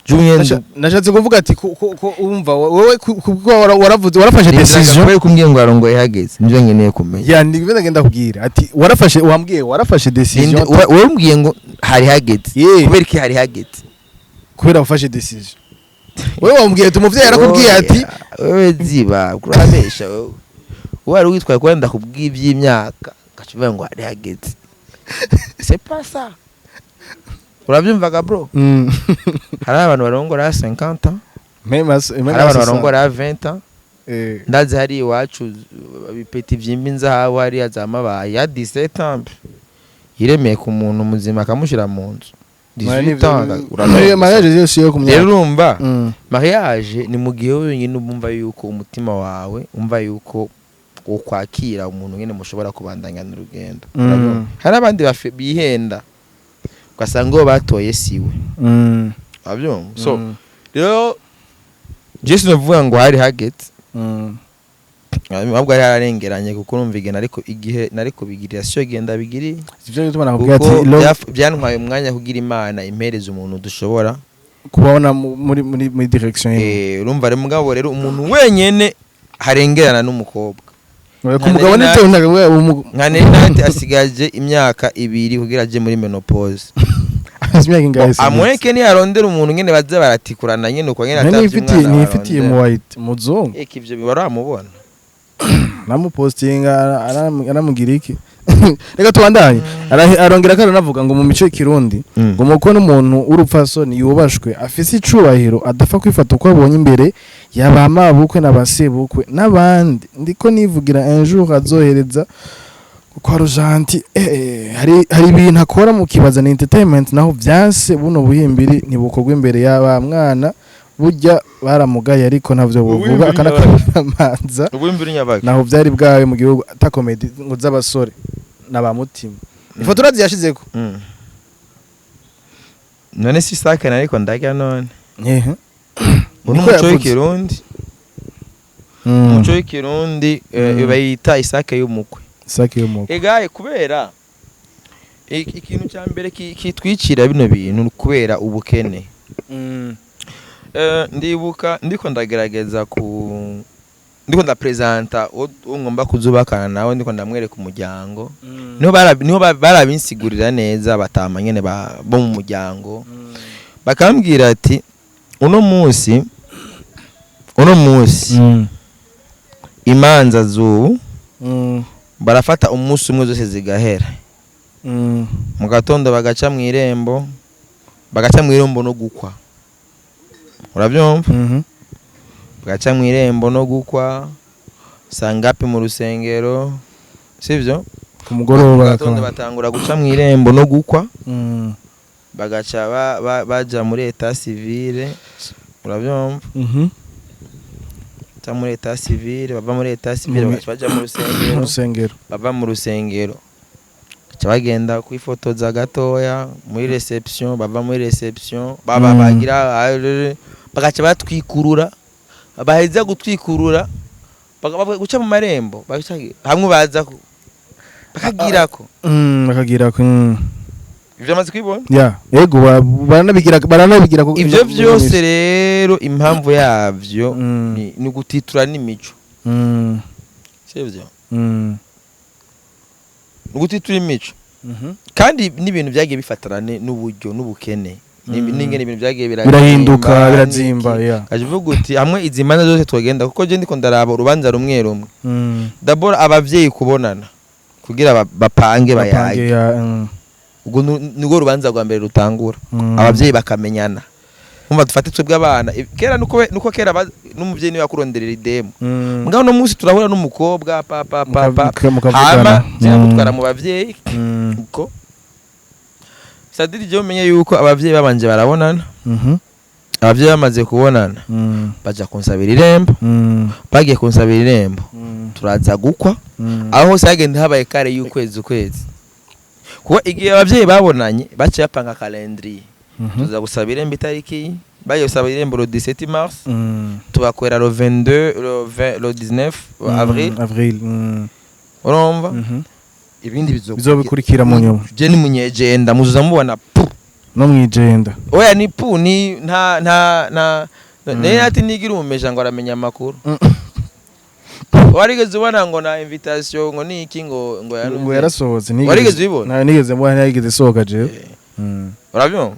Jumwe. Nashatse kuvuga ati ko umva wowe kuko waravuze warafashe decision. Kubera ko umbwiye ngo arongoye hageze, nivyo nkeneye kumenya. Ya, ni ibyo ngenda kubwira, ati warafashe, wambwiye warafashe decision. Wowe umbwiye ngo hari hageze. Yeah. Kubera iki hari hageze? Kubera wafashe decision, wowe wambwiye ati umuvyeyi yarakubwiye ati Oya, wewe ziba kurabesha, wewe wari witwaye kuba ndakubwiye iby'imyaka ugaca uvuga ngo hari hageze, c'est pas ça. Urabyumvaga, bro? Hari abantu barongora 50 ans, Même hari abantu à barongora 20 ans. Ndazi hari iwacu ibipeti vyimba inzahabu hariya za Mabayi ya 17 ans yiremeye ku muntu muzima akamushyira mu nzu. 18 ans urarongora. Mariage yose yo ku Rero myaka. Urumva, mariage ni mu gihe wenyine umva yuko umutima wawe umva yuko ukwakira umuntu nyine mushobora kubandanya n'urugendo. Urabona? Hari abandi bihenda, ugasanga uwo batoye siwe. Urabyumva? So rero je sinavuga ngo hari hageze, ahubwo hari hararengeranye, kuko urumva igihe nariko, igihe nariko bigirira siyo genda bigiriye. Ivyo bituma nakubwira Kuko ati byantwaye umwanya kugira Imana impereze umuntu dushobora kubona muri direction imwe. Urumva rero, mugabo rero umuntu wenyene harengerana n'umukobwa. Ku mugabo nitewe Nka Nerinati asigaje imyaka 2 kugira aje muri ménopause. Imyaka ingahe se? Amureke, niyarondera umuntu nyene baze baratikurana nyene uko nyene. Nari Atavye nifitiye umwana nifitiye mu barondera. white muzungu. Eka, ivyo baramubona. Namupostinga aramugira iki? Reka tubandanye. Arongera kandi anavuga ngo mu mico y'ikirundi ngo muko n'umuntu w'urupfasoni yubashwe, afise icubahiro, adapfa kwifata uko abonye imbere yaba mabukwe n'abasebukwe n'abandi. Ndiko nivugira un jour azohereza kwa Rojanti, hari ibintu akora mu kibaza ni entertainment, naho vyanse buno buhimbiri ntibukorwa imbere y'aba mwana. Burya baramugaye, ariko ntavyo buvuga akanakamanza. Ubuhimbiri nyabaki? Naho vyari bwawe mu gihugu ata comedy ngo z'abasore na ba mutima. Ifoto urazi yashizeko? None si sakana ariko ndarya none. Ehe. Uno Niko muco yavuze. w'ikirundi, umuco w'ikirundi, bayita isake y'umukwe. Isake y'umukwe. Egaye, kubera ikintu cya mbere kitwicira bino bintu ni kubera ubukene. Ndibuka ndiko ndagerageza ku ndiko ndapresenta uwo ngomba kuzubakana nawe, ndiko ndamwereka umuryango, niho barabinsigurira neza batama nyene bo mu muryango, bakambwira ati uno munsi imanza z'ubu barafata umunsi umwe zose zigahera. Mu gatondo bagaca mu irembo, bagaca mu irembo no gukwa, urabyumva? Mhm. Bagaca mu irembo no gukwa sangapi mu rusengero, sivyo? Ku mugoroba. Mu gatondo batangura guca mu irembo no gukwa, bagaca baja muri état civil, urabyumva? Mhm. Baca muri état civil, bava muri état civil, bagaca baja mu Mu rusengero. rusengero. Bava mu rusengero, baca bagenda kwifotoza gatoya muri réception, bava muri réception baba bagira bagaca batwikurura, baheza gutwikurura guca mu marembo, hamwe baza bakagirako. Bakagira ko Ivyo amaze kwibona. Ya, yego, baranabigira Ivyo vyose rero impamvu yavyo ni gutitura n'imico, sivyo? Ni ugutitura imico. Kandi n'ibintu byagiye bifatana n'uburyo n'ubukene, n'ingene ibintu byagiye birahinduka, birazimba, birazimba. n'iki. Ya. Kaje uvuga uti hamwe izi manza zose twagenda, kuko je ndiko ndaraba urubanza rumwe rumwe, d'abord abavyeyi kubonana kugira bapange bapange bayage. Ya. Ubwo nirwo rubanza rwa mbere rutangura, abavyeyi bakamenyana. Umva, dufate twebwe abana, kera nuko kera n'umuvyeyi niwe yakuronderera idemu. Mugabo no munsi turahura n'umukobwa pa pa pa pa Mukavugana. hama cyangwa gutwara mu bavyeyi uko. Sadiri, je umenye yuko abavyeyi babanje barabonana. Abavyeyi bamaze kubonana, baja kunsabira irembo. Bagiye kunsabira irembo, turaza gukwa. Aho hose hagenda habaye kare y'ukwezi ukwezi, kuko igihe abavyeyi babonanye baciye bapanga calendrier. Tuza gusaba irembo itariki, bagiye gusaba irembo le 17 mars, tubakorera le 22, le 20, le 19 avril. Avril. Urumva, ibindi bizobikurikira mu nyuma. Je ni munyegenda, muzuza mubona pu. No mwijenda. Oya, ni pu, ni nta naye ati nigira umumeja ngo aramenya amakuru. Warigeze ubona ngo na invitation, ngo ni iki, ngo yanuze? Ngo yarasohotse? Warigeze ubibona? Nta nigeze mbona, ntiyigeze isohoka jewe. Urabyumva?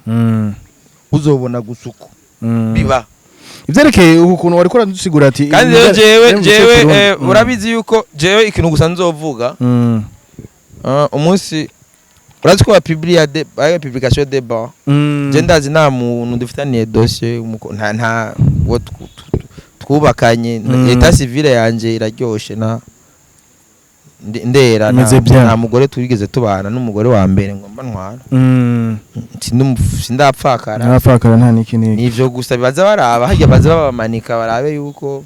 Uzobona gusa uko biba. Ivyerekeye uku kuntu wariko uradusigura ati Kandi rero jewe mu jewe Kirundi. Urabizi yuko jewe ikintu gusa nzovuga, umunsi urazi ko bapublia de ayo publication débat, je ndazi nta muntu dufitaniye dossier, nta uwo twubakanye. État civil yanje iraryoshe na ndera Imeze bien. Nta mugore twigeze tubana n'umugore wa mbere ngo mba ntwara. Sindapfakara. Ntarapfakara, nta niki niki. Nivyo gusa baza baraba harya, baza babamanika barabe yuko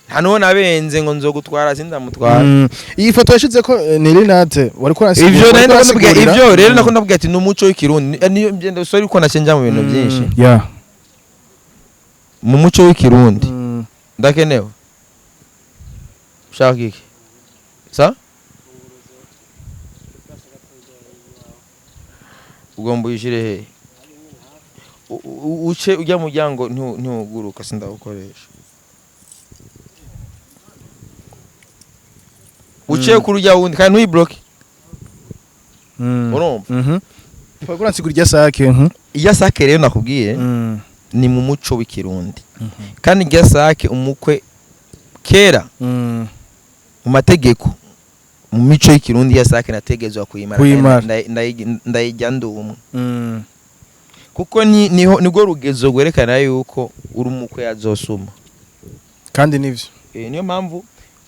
nta nuwo nabenze ngo nzogutwara, sindamutwara. Iyi foto yashize ko ni Renate wariko urasigura. Ivyo nari wariko ndakubwira urasigurira. Ivyo rero nako ndabwira ati ni umuco w'ikirundi. Niyo ngenda, sorry ko nacenja mu bintu byinshi. Mu muco w'ikirundi ndakenewe. Ushaka iki sa ugomba uyishire hehe? Uce ujya muryango ntuguruka, sindawukoresha. Uce kuri ujya wundi kandi ntuyibloke. Urumva? Mhm. Wariko uransigura irya sake. Iya sake rero nakubwiye, ni mu muco w'ikirundi. Kandi irya sake, umukwe kera, mu mategeko, mu mico y'ikirundi, iya sake nategezwa kuyimara. Kuyimara. Ndayijya ndumwe, kuko ni niho nibwo rugezo rwerekana yuko uri umukwe yazosuma. Kandi nivyo. Niyo mpamvu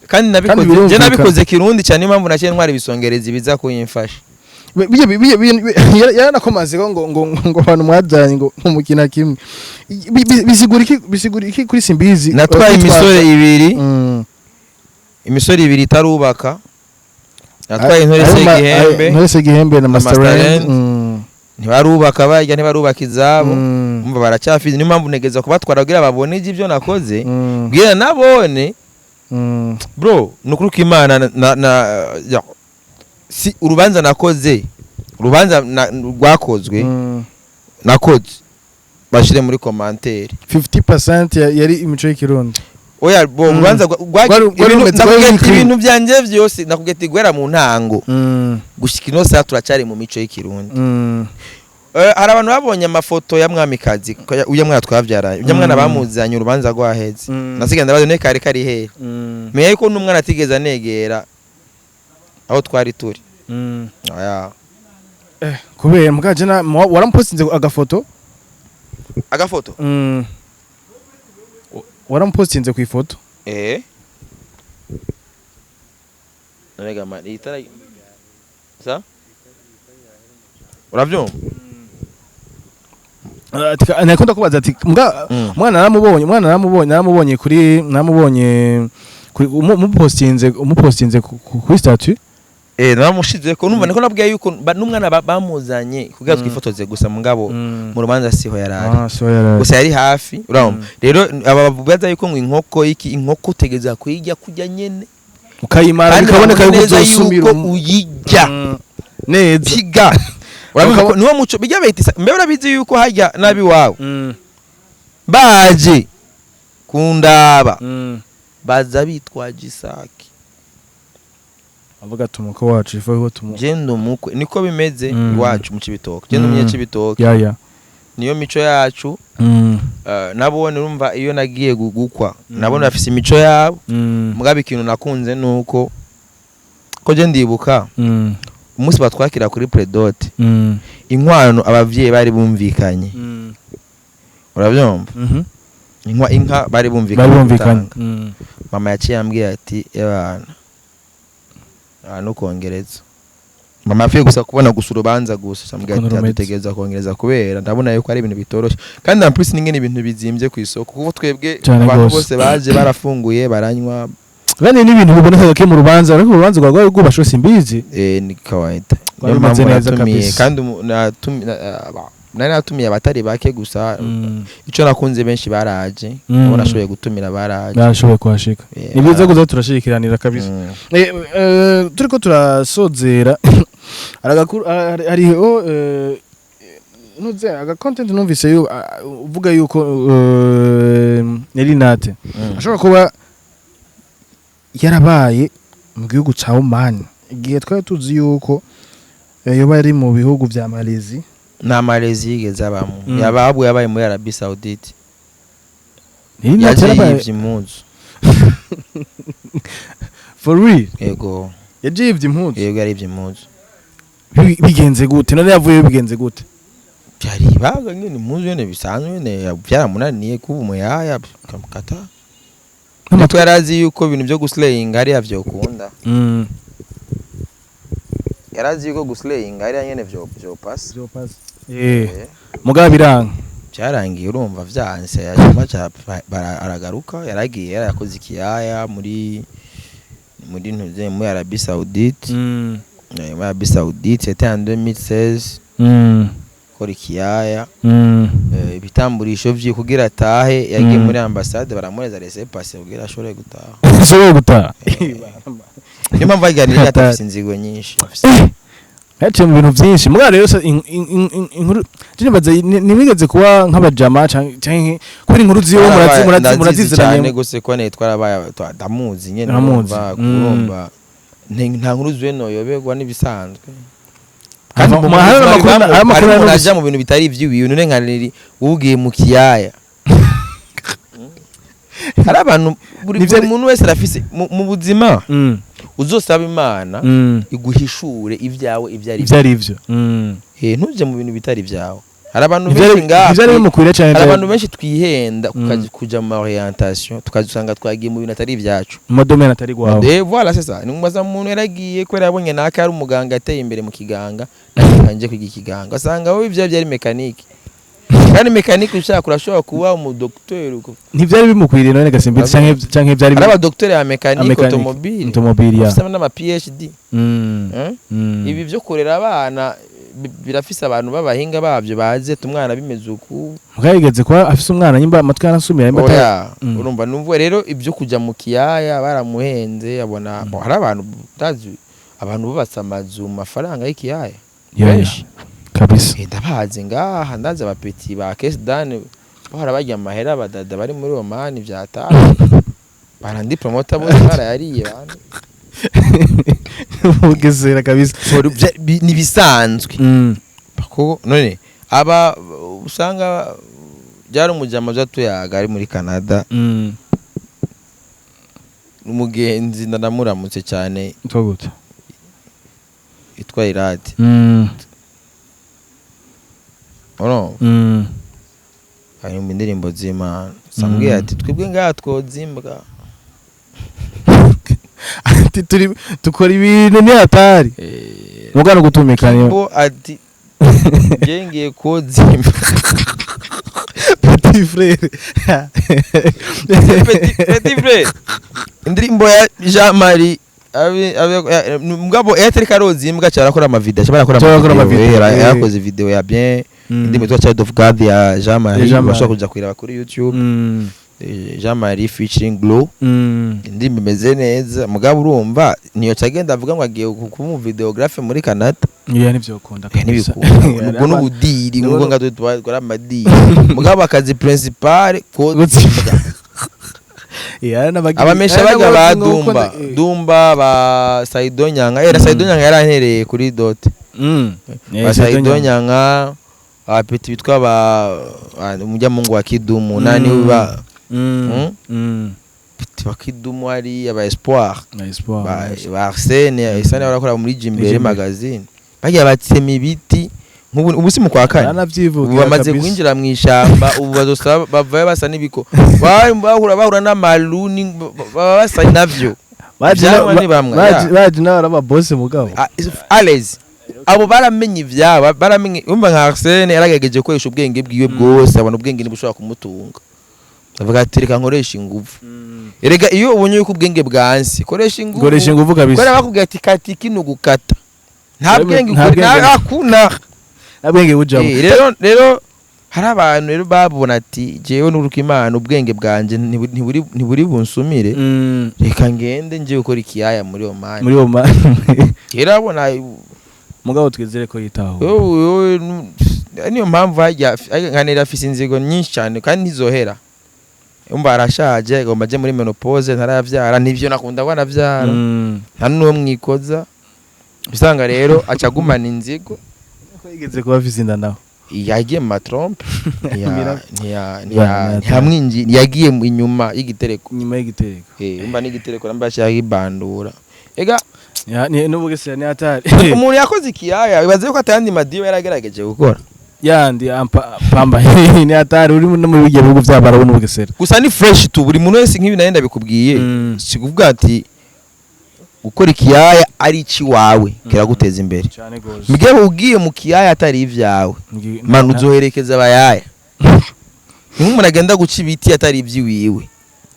kandi nabikoze je Birumvikana. Nabikoze kirundi cyane, niyo mpamvu naciye ntwara ibisongerezi biza kuyimfasha. Yaranakomaze ko ngo abantu mwajyanye ngo mumukina kimwe. Bisigura iki kuri Simbizi? Natwaye imisore ibiri, imisore ibiri itarubaka. Natwaye intore Segihembe. Intore Segihembe na Master Masterland. Land. Ntibarubaka barya, ntibarubaka izabo. Umva, baracyafite, niyo mpamvu ntegeza kubatwara kugira babone ibyo nakoze, bwira nabone. Bro, ni ukuri ko Imana na si urubanza nakoze, urubanza rwakozwe, nakoze, bashire muri commentaire. 50% yari imico y'ikirundi. Oya bo, urubanza Rwari nakubwiye rwari ati clean. Ibintu byanje byose nakubwiye ati guhera mu ntango gushika ino saha turacyari mu mico y'ikirundi. Hari abantu babonye amafoto ya Mwamikazi, ko uya mwana twabyaranye, uya mwana bamuzanye urubanza rwaheze. Nasigaye ndabaza ne kari kari hehe? Menya yuko n'umwana atigeze anegera aho twari turi. Oya. Kubera mugaje na waramupostinze agafoto. Agafoto? Waramupostinze ku ifoto. None ma itara sa uravyumva? Nakunda kubaza ati mbwa umwana naramubonye kuri naramubonye kuri umupostinze kuri statut. Naramushize ko numva niko nabwiye yuko n'umwana bamuzanye kugira twifotoze gusa, mugabo mu rubanza siho yarari. Ah, so yarari. Gusa yari hafi, urabona. Rero aba babaza yuko ngo inkoko iki, inkoko utegeza kuyirya kurya nyene ukayimara, kandi bikaboneka babona yuko neza uzosumira yuko uyirya. Neza. Piga, urabona ko niwo muco bijya bita mbe urabizi yuko harya nabi wawe baje kundaba, baza bitwaje isake. Avuga ati umukwe wacu ifu yuko tumu Genda umukwe, niko bimeze iwacu mu Cibitoke, genda umunye Cibitoke. Ya. Niyo mico yacu. Nabone urumva iyo nagiye gukwa, nabone bafise imico yabo. Mugabo ikintu nakunze nuko ko je ndibuka umunsi batwakira kuri pré-dot, inkwano abavyeyi bari bumvikanye, urabyumva? Inka bari bumvikanye Bari bumvikanye. gutanga. Mama yaciye ambwira ati ebana aha nukongereza. Mama avuye gusa kubona gusa urubanza gusa, ambwira Ukuntu ati rumeze. adutegereza kongereza kubera ndabona yuko ari ibintu bitoroshe, kandi en plus n'ingene ibintu bizimbye ku isoko, kuko twebwe Cane abantu gose. bose baje barafunguye, baranywa. Kandi n'ibintu biboneka gake mu rubanza, ariko urubanza rwawe rwubashwe, simbizi. Ni kawaida. Rwari Niyo rumeze mpamvu neza natumiye kabisa. kandi nari natumiye abatari bake gusa. Ico nakunze, benshi baraje. Abo nashoboye gutumira baraje. Barashoboye kuhashika. Ni byiza kuza turashikiranira kabisa. Turiko turasozera, aragakuru hariho ntuze aga content numvise uvuga yuko Nelly Nat ashobora kuba yarabaye mu gihugu ca Oman, igihe twari tuzi yuko yoba yari mu bihugu vya Malaisie. Nta Malaisie yigeze abamo. Yaba yabaye muri Arabie Saoudite. Nelly Nat Yaje yarabaye yivye impuzu. For real? Yego. Yaje yivye impuzu? Yego, yarivye impuzu. Bigenze gute none? Yavuyeyo bigenze gute? Byari ibaga nyene, impuzu nyene bisanzwe nyene, byaramunaniye kuba umuyaya kamukata. Nitwe yarazi yuko ibintu byo guslayinga hariya vyokunda. Yarazi yuko guslayinga hariya nyene vyo passa. Mugabo biranga. Byarangiye urumva vyanse, yajuma aragaruka, yaragiye yarakoze ikiyaya muri ntuze muri Arabie Saoudite. Muri Arabie Saoudite, c'était en 2016. Kora ikiyaya. Ibitamburisho vye kugira atahe, yagiye muri ambassade, baramuhereza laissez-passer kugira ashobore gutaha. Ushobora gutaha. Niyo mpamvu baganiriye, Hatari. afise inzigo nyinshi. Yaciye mu bintu byinshi. Mugabo rero inkuru je nibaza ntimwigeze kuba nk'abajama canke kubera inkuru ziwe Ndazizi cyane muraziziranye? Gose ko ne twarabaye, ndamuzi nyene. Uramuzi. Urumva, urumva nta nkuru ziwe noyoberwa, n'ibisanzwe. Kandi mu hari buzima amakuru bibamo, hari amakuru hari umuntu numvise. aja mu bintu bitari ivy'iwiwe. None nka riri ugiye mu kiyaya, hari abantu buri Nivyo buri muntu wese arafise mu buzima. Uzosaba Imana iguhishure ibyawe ibyo ari Ivyo ari ivyo. Ntuje mu bintu bitari ibyawe. Hari abantu Ntivyari benshi ngaha ntivyari bimukwiriye cane. Hari abantu benshi twihenda kuja mu ma orientation, tukazusanga twagiye mu bintu atari ibyacu. Mu ma domaine atari gwawe. Voilà, c'est ça. Ni umubaza umuntu yaragiye kubera yabonye naka ari umuganga yateye imbere mu kiganga, nanjye nje kwiga ikiganga, asanga wowe ibyo byari mécanique, kandi mécanique ushaka urashobora kuba umudokiteri Ntivyari bimukwiriye none gasimbizi canke vyari hari abadokiteri ya mécanique mécanique, automobile automobile ya bafise n'ama PhD. Eh? Ibi byo kurera abana birafise abantu b'abahinga babyo bazi ati umwana bimeze uku. Mugabo yigeze kuba afise umwana, nyimba amatwi yarasumira, nyimba Oya. Urumva numva rero ibyo kujya mu kiyaya baramuhenze, abona hari abantu utazi, abantu bubatse amazu mu mafaranga y'ikiyaya Ya, benshi. Kabisa. Ndabazi ngaha, ndazi abapeti ba Kesdan bahora barya amahera, abadada bari muri Oman vyataye barandi promoter bose barayariye bana. Mugesera kabisa. So, nibisanzwe kuko none aba usanga byari umujama uza tuyaga ari muri Canada. Umugenzi ndanamuramutse cyane. Yitwa gute? Yitwa Iradi. Urumva aririmba indirimbo z'Imana, sambwiye ati twebwe ngaha twozimbwa. Ati turi dukora ibintu ni hatari. Mugano gutumikana. Bo ati ngiye ngiye kozimbwa. Petit frère. Petit frère, indirimbo ya Jean Marie mugabo Airtel karozimbwa cyara arakora ama video, cyara arakora Cyara akora ama video, ama video, yarakoze video ya bien, indirimbo yitwa Child of God ya Jean Marie. Ya Jean Marie. Bashobora kuja kuyiraba kuri YouTube. Jean Marie featuring Glow. Indirimbo imeze neza, mugabo urumva niyo cagenda avuga ngo agiye kuba umu videographe muri Canada. Yeah, ntivyokunda kabisa. Ntibikunda ubwo n'ubudiri Nubwo nubwo nga twari amadiri, mugabo akazi principal ko Yeah, abamesha bajya ba Dumba eh. Dumba ba Saido Nyanga era Saido Nyanga yarantereye kuri dot. Ba Saido Nyanga, abapeti bitwa ba umujyamungu wa Kidumu nani ba Peti ba Kidumu hari aba Espoir. Espoir. Ba Arsene, Arsene barakora muri Jimbere Jimbere. magazine, bagiye batsema ibiti nk'ubu ubu si mu kwa kane. Ubu Aranavyivugira bamaze kabisa. kwinjira mu ishamba, ubu bazosaba bavayo basa n'ibiko bahura n'amaruni, baba basa navyo. Baje Ivyamwa ni bamwe, baje ya. Baje n'abari ababose mugabo. Alez. Abo baramenye ivyabo, baramenye. Umva, nka Arsene yaragerageje gukoresha ubwenge bwiwe bwose, abona ubwenge ntibushobora kumutunga, avuga ati: "Reka nkoresha inguvu." Erega iyo ubonye yuko ubwenge bwanse, koresha inguvu. Koresha inguvu kabisa. Kubera bakubwira ati: "Kata iki", ni ugukata, nta bwenge Nta bwenge. Hakuna. Nta bwenge bujamo. Rero hari abantu rero babona ati: "Jewe nuruka Imana, ubwenge bwanje ntiburi bunsumire, reka ngende nje gukora ikiyaya muri Oman." Muri Oman. Rero abona. Mugabo twizere ko yitaho. Wowe niyo mpamvu hajya nkanera afise inzigo nyinshi cyane kandi ntizohera. Umva, arashaje, agomba aje muri ménopause, ntaravyara, nivyo nakunda ko aravyara, nta n'uwo mwikoza. Usanga rero aca agumana inzigo. Ko yigeze kuba afise inda nawe? Yagiye mu ma trompes. Ya, Ntiyamwinji, yagiye inyuma y'igitereko. Nyuma y'igitereko. Umva, n'igitereko namba yashaka ibandura ega. Ya, ni n'ubugesera ni hatari. Umuntu yakoze ikiyaya, ibaze yuko atayandi madiyo yaragerageje gukora. Yandi ampa pamba ni hatari, uri no mu bijya bihugu by'abarabu n'ubugesera. Gusa ni fresh tu, buri muntu wese, nk'ibi nawe ndabikubwiye, si kuvuga ati gukora ikiyaya ari iwawe kiraguteza imbere. Cyane gose. Mugabo ugiye mu kiyaya atari ibyawe, man, uzoherekeza abayaya. Ni nk'umuntu agenda guca ibiti atari iby'iwiwe,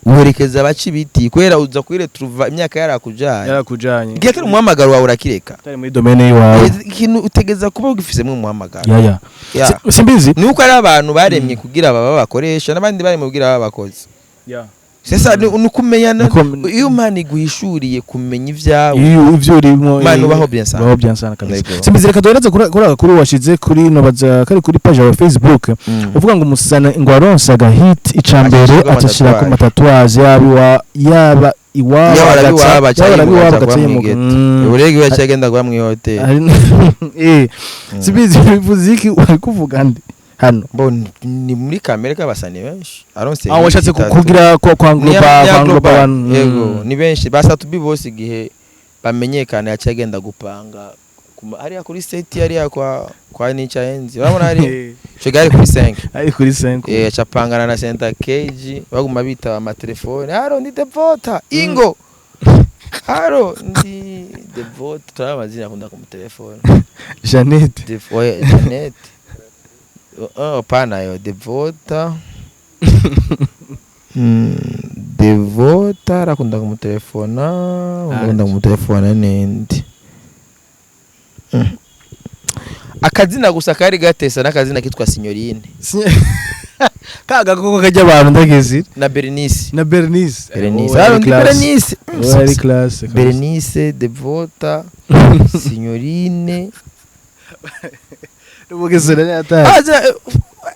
uherekeza abaca ibiti kubera uza kwiretruva imyaka yarakujanye. Yarakujanye. Igihe atari umuhamagaro wawe, urakireka. Atari muri domaine yiwawe. Ikintu utegeza kuba ugifisemo umuhamagaro. Ya. Ya. Simbizi. Ni uko ari abantu baremye kugira baba bakoresha, n'abandi baremye kugira baba abakozi. Ya. Sasa ni ukumenyana. Nuko Iyo Imana iguhishuriye kumenya ibyawe, iyo ivyo urimo, Man, ubaho bien sana. Ubaho bien sana kabisa. Yego. Simbizi, reka duhereze kuri aka kuri washize kuri no baza kari kuri page ya Facebook, uvuga ngo umusana ngo aronse agahit icambere Ashirako acashira ku ama tatouage. ma tatouage, yaba iwa yaba iwabo, Yaba arabiwabo, aca yaba yimuka, arabiwabo, aca agaca kuba yimuka. mw'ighetto. Uburege we yaciye agenda kuba mw'ihoteli. Simbizi, bivuze iki? Uri kuvuga nde hano? Bo ni muri kamere k'abasani benshi aronse Aho hit washatse itatu. kugira ko kwa Ni ngloba ya kwa ngloba global. abantu. Yego, ni benshi basatu bose igihe bamenyekana yaciye agenda gupanga hariya kuri seti, hariya kwa Nica Enzi, urabona hari ico gari kuri 5. Ari kuri 5. Acapangana na Senta KG, baguma bitaba amatelefone: "Haro, ndi Devota, ingo haro ndi Devota." Turaba amazina akunda ku telefone. Jeannette. Oya, Janet. Oh, pana yo Devota. Devota arakunda kumutelefona, akunda kumutelefona nindi. Akazina gusa kari gatesa n'akazina kitwa Signorine. Kaga koko kajya abantu ndagezi. Na Bernice. Na Bernice. Bernice. Oh, Haro yari ndi class. Bernice. Oh, yari class kabisa. Bernice, Devota, Signorine. N'ubugesera ni hatari. Aza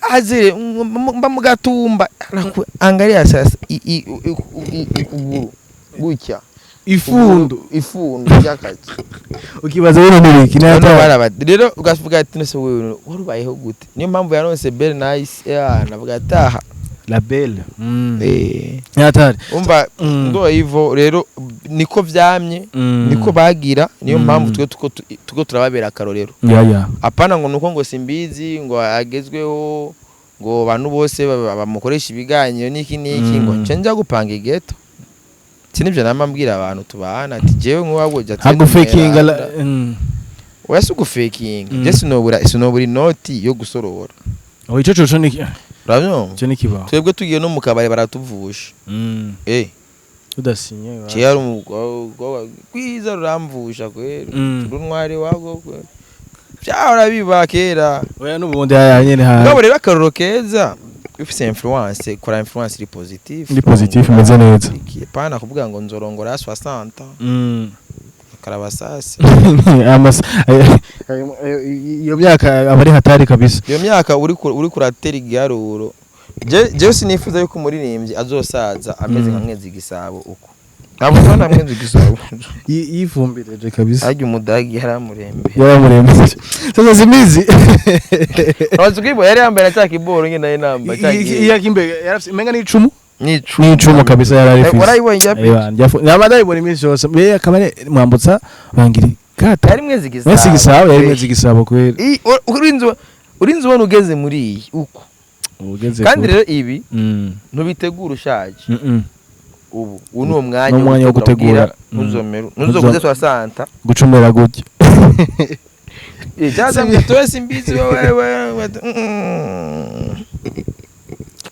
azire mba mugatumba. Angalia sasa ukuguru gutya. Ifundo. Ifundo ry'akazi. Ukibaza bino ni ibiki, ni Noneho hatari. Rero ugavuga ati: "Nese wewe wari ubayeho gute?" Niyo mpamvu yaronse Belle Nice ya navuga ataha. La belle. Ni hatari. Umva, ndo hivyo rero, niko vyamye, niko bagira, niyo mpamvu twe tuko turababera akarorero. Ya. Apana ngo nuko ngo simbizi ngo agezweho, ngo abantu bose bamukoresha ibiganiro n'iki n'iki, ngo nce njya gupanga igeto. Iki nibyo nama mbwira abantu tubana ati: "Jewe nk'uwabuja." Hagufakinga. Oya, si ugufakinga. Je sinobura inoti yo gusorora. Oh, ico coco ni Urabyumva? ico ni kibaho. Twebwe tugiye no mu kabari baratuvusha. Udasinye Ciye ari umukobwa kwiza ruramvusha kweri. Runtwari wago kweri, vyahora biba kera. Oya, n'ubundi haya nyene ha. Mugabo rero akarorero keza, ufise influence, kora influence iri positive. Iri positive, imeze neza. Pana kuvuga ngo nzorongora 60 karabasasi. Iyo myaka aba ari hatari kabisa. Iyo myaka uri kuratera igiharuro. Jewe sinifuza yuko umuririmbyi azosaza ameze nka Mwezi Gisabo, uko ntabwo ubona Mwezi Gisabo. Yifumbireje kabisa. Harya umudagi yaramurembe. Yaramurembeje. Sasa simizi. Urazi ko yari yambaye na cya kiboro nyine nari nambaye cya gihe. Iya kimbe yarafise umenga n'icumu. N'icumu. N'icumu kabisa yari arifise. Warayibonye ijya pica? Eba, nama ndayibona iminsi yose. Mbe akaba ari Mwambutsa bangiri kata. Yari Mwezi Gisabo. Mwezi Gisabo, yari Mwezi Gisabo kweli. Urinze ubona ugeze muri iyi uko. Ugeze Kandi kure. rero ibi ntubitegura ushaje. Ubu ni umwanya Ni umwanya wo gutegura. Ntuzomere ntuzokuze soixante. Gucumura gutya. Cyaza mbwira Simbizi wewe wewe,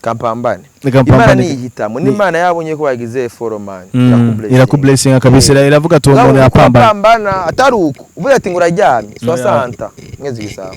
kampambane. Reka Imana mpambane. niyihitamo, n'Imana yabonye ko wagize effort, man. Irakublessinga kabisa, iravuga ati uwo muntu yapambana. Yapambana. Atari uko uvuze ati ngo uraryamye 60 mwezi gisaba.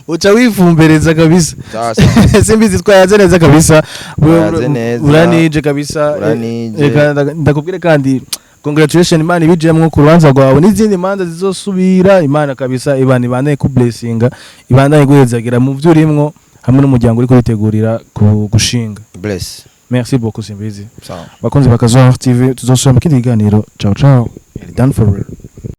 Uca wifumbereza kabisa. Sasa. Simbizi, twayaze neza kabisa. Twayaze neza. Uranije kabisa. Uranije. Reka ndakubwire kandi congratulation. Imana ibijemwo ku rubanza rwawe n'izindi manza zizosubira. Imana kabisa ibana ibandanye ku blessinga, ibandanye guhezagira mu byo urimwo hamwe n'umuryango uri kuritegurira ku gushinga. Bless. Merci beaucoup, Simbizi. Sawa. Bakunzi ba Kazoa TV, tuzosubira mu kindi kiganiro. Ciao ciao, done for real.